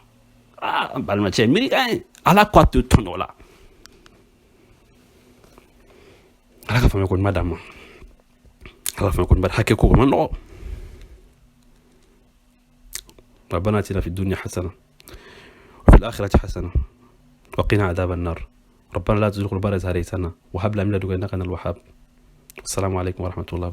Ah, balimacɛ, miiri ka ɲi, ala ko a tɛ tɔɲɔ la. Ala ka faamuya ko ɲuman d'an ma, ala ka faamuya ko ɲuman. Hakɛ ko o ma nɔgɔ. ربنا اتنا في الدنيا حسنه وفي الاخره حسنه وقنا عذاب النار. ربنا لا تزغ قلوبنا بعد إذ هديتنا وهب لنا من لدنك انك انت الوهاب. السلام عليكم ورحمه الله.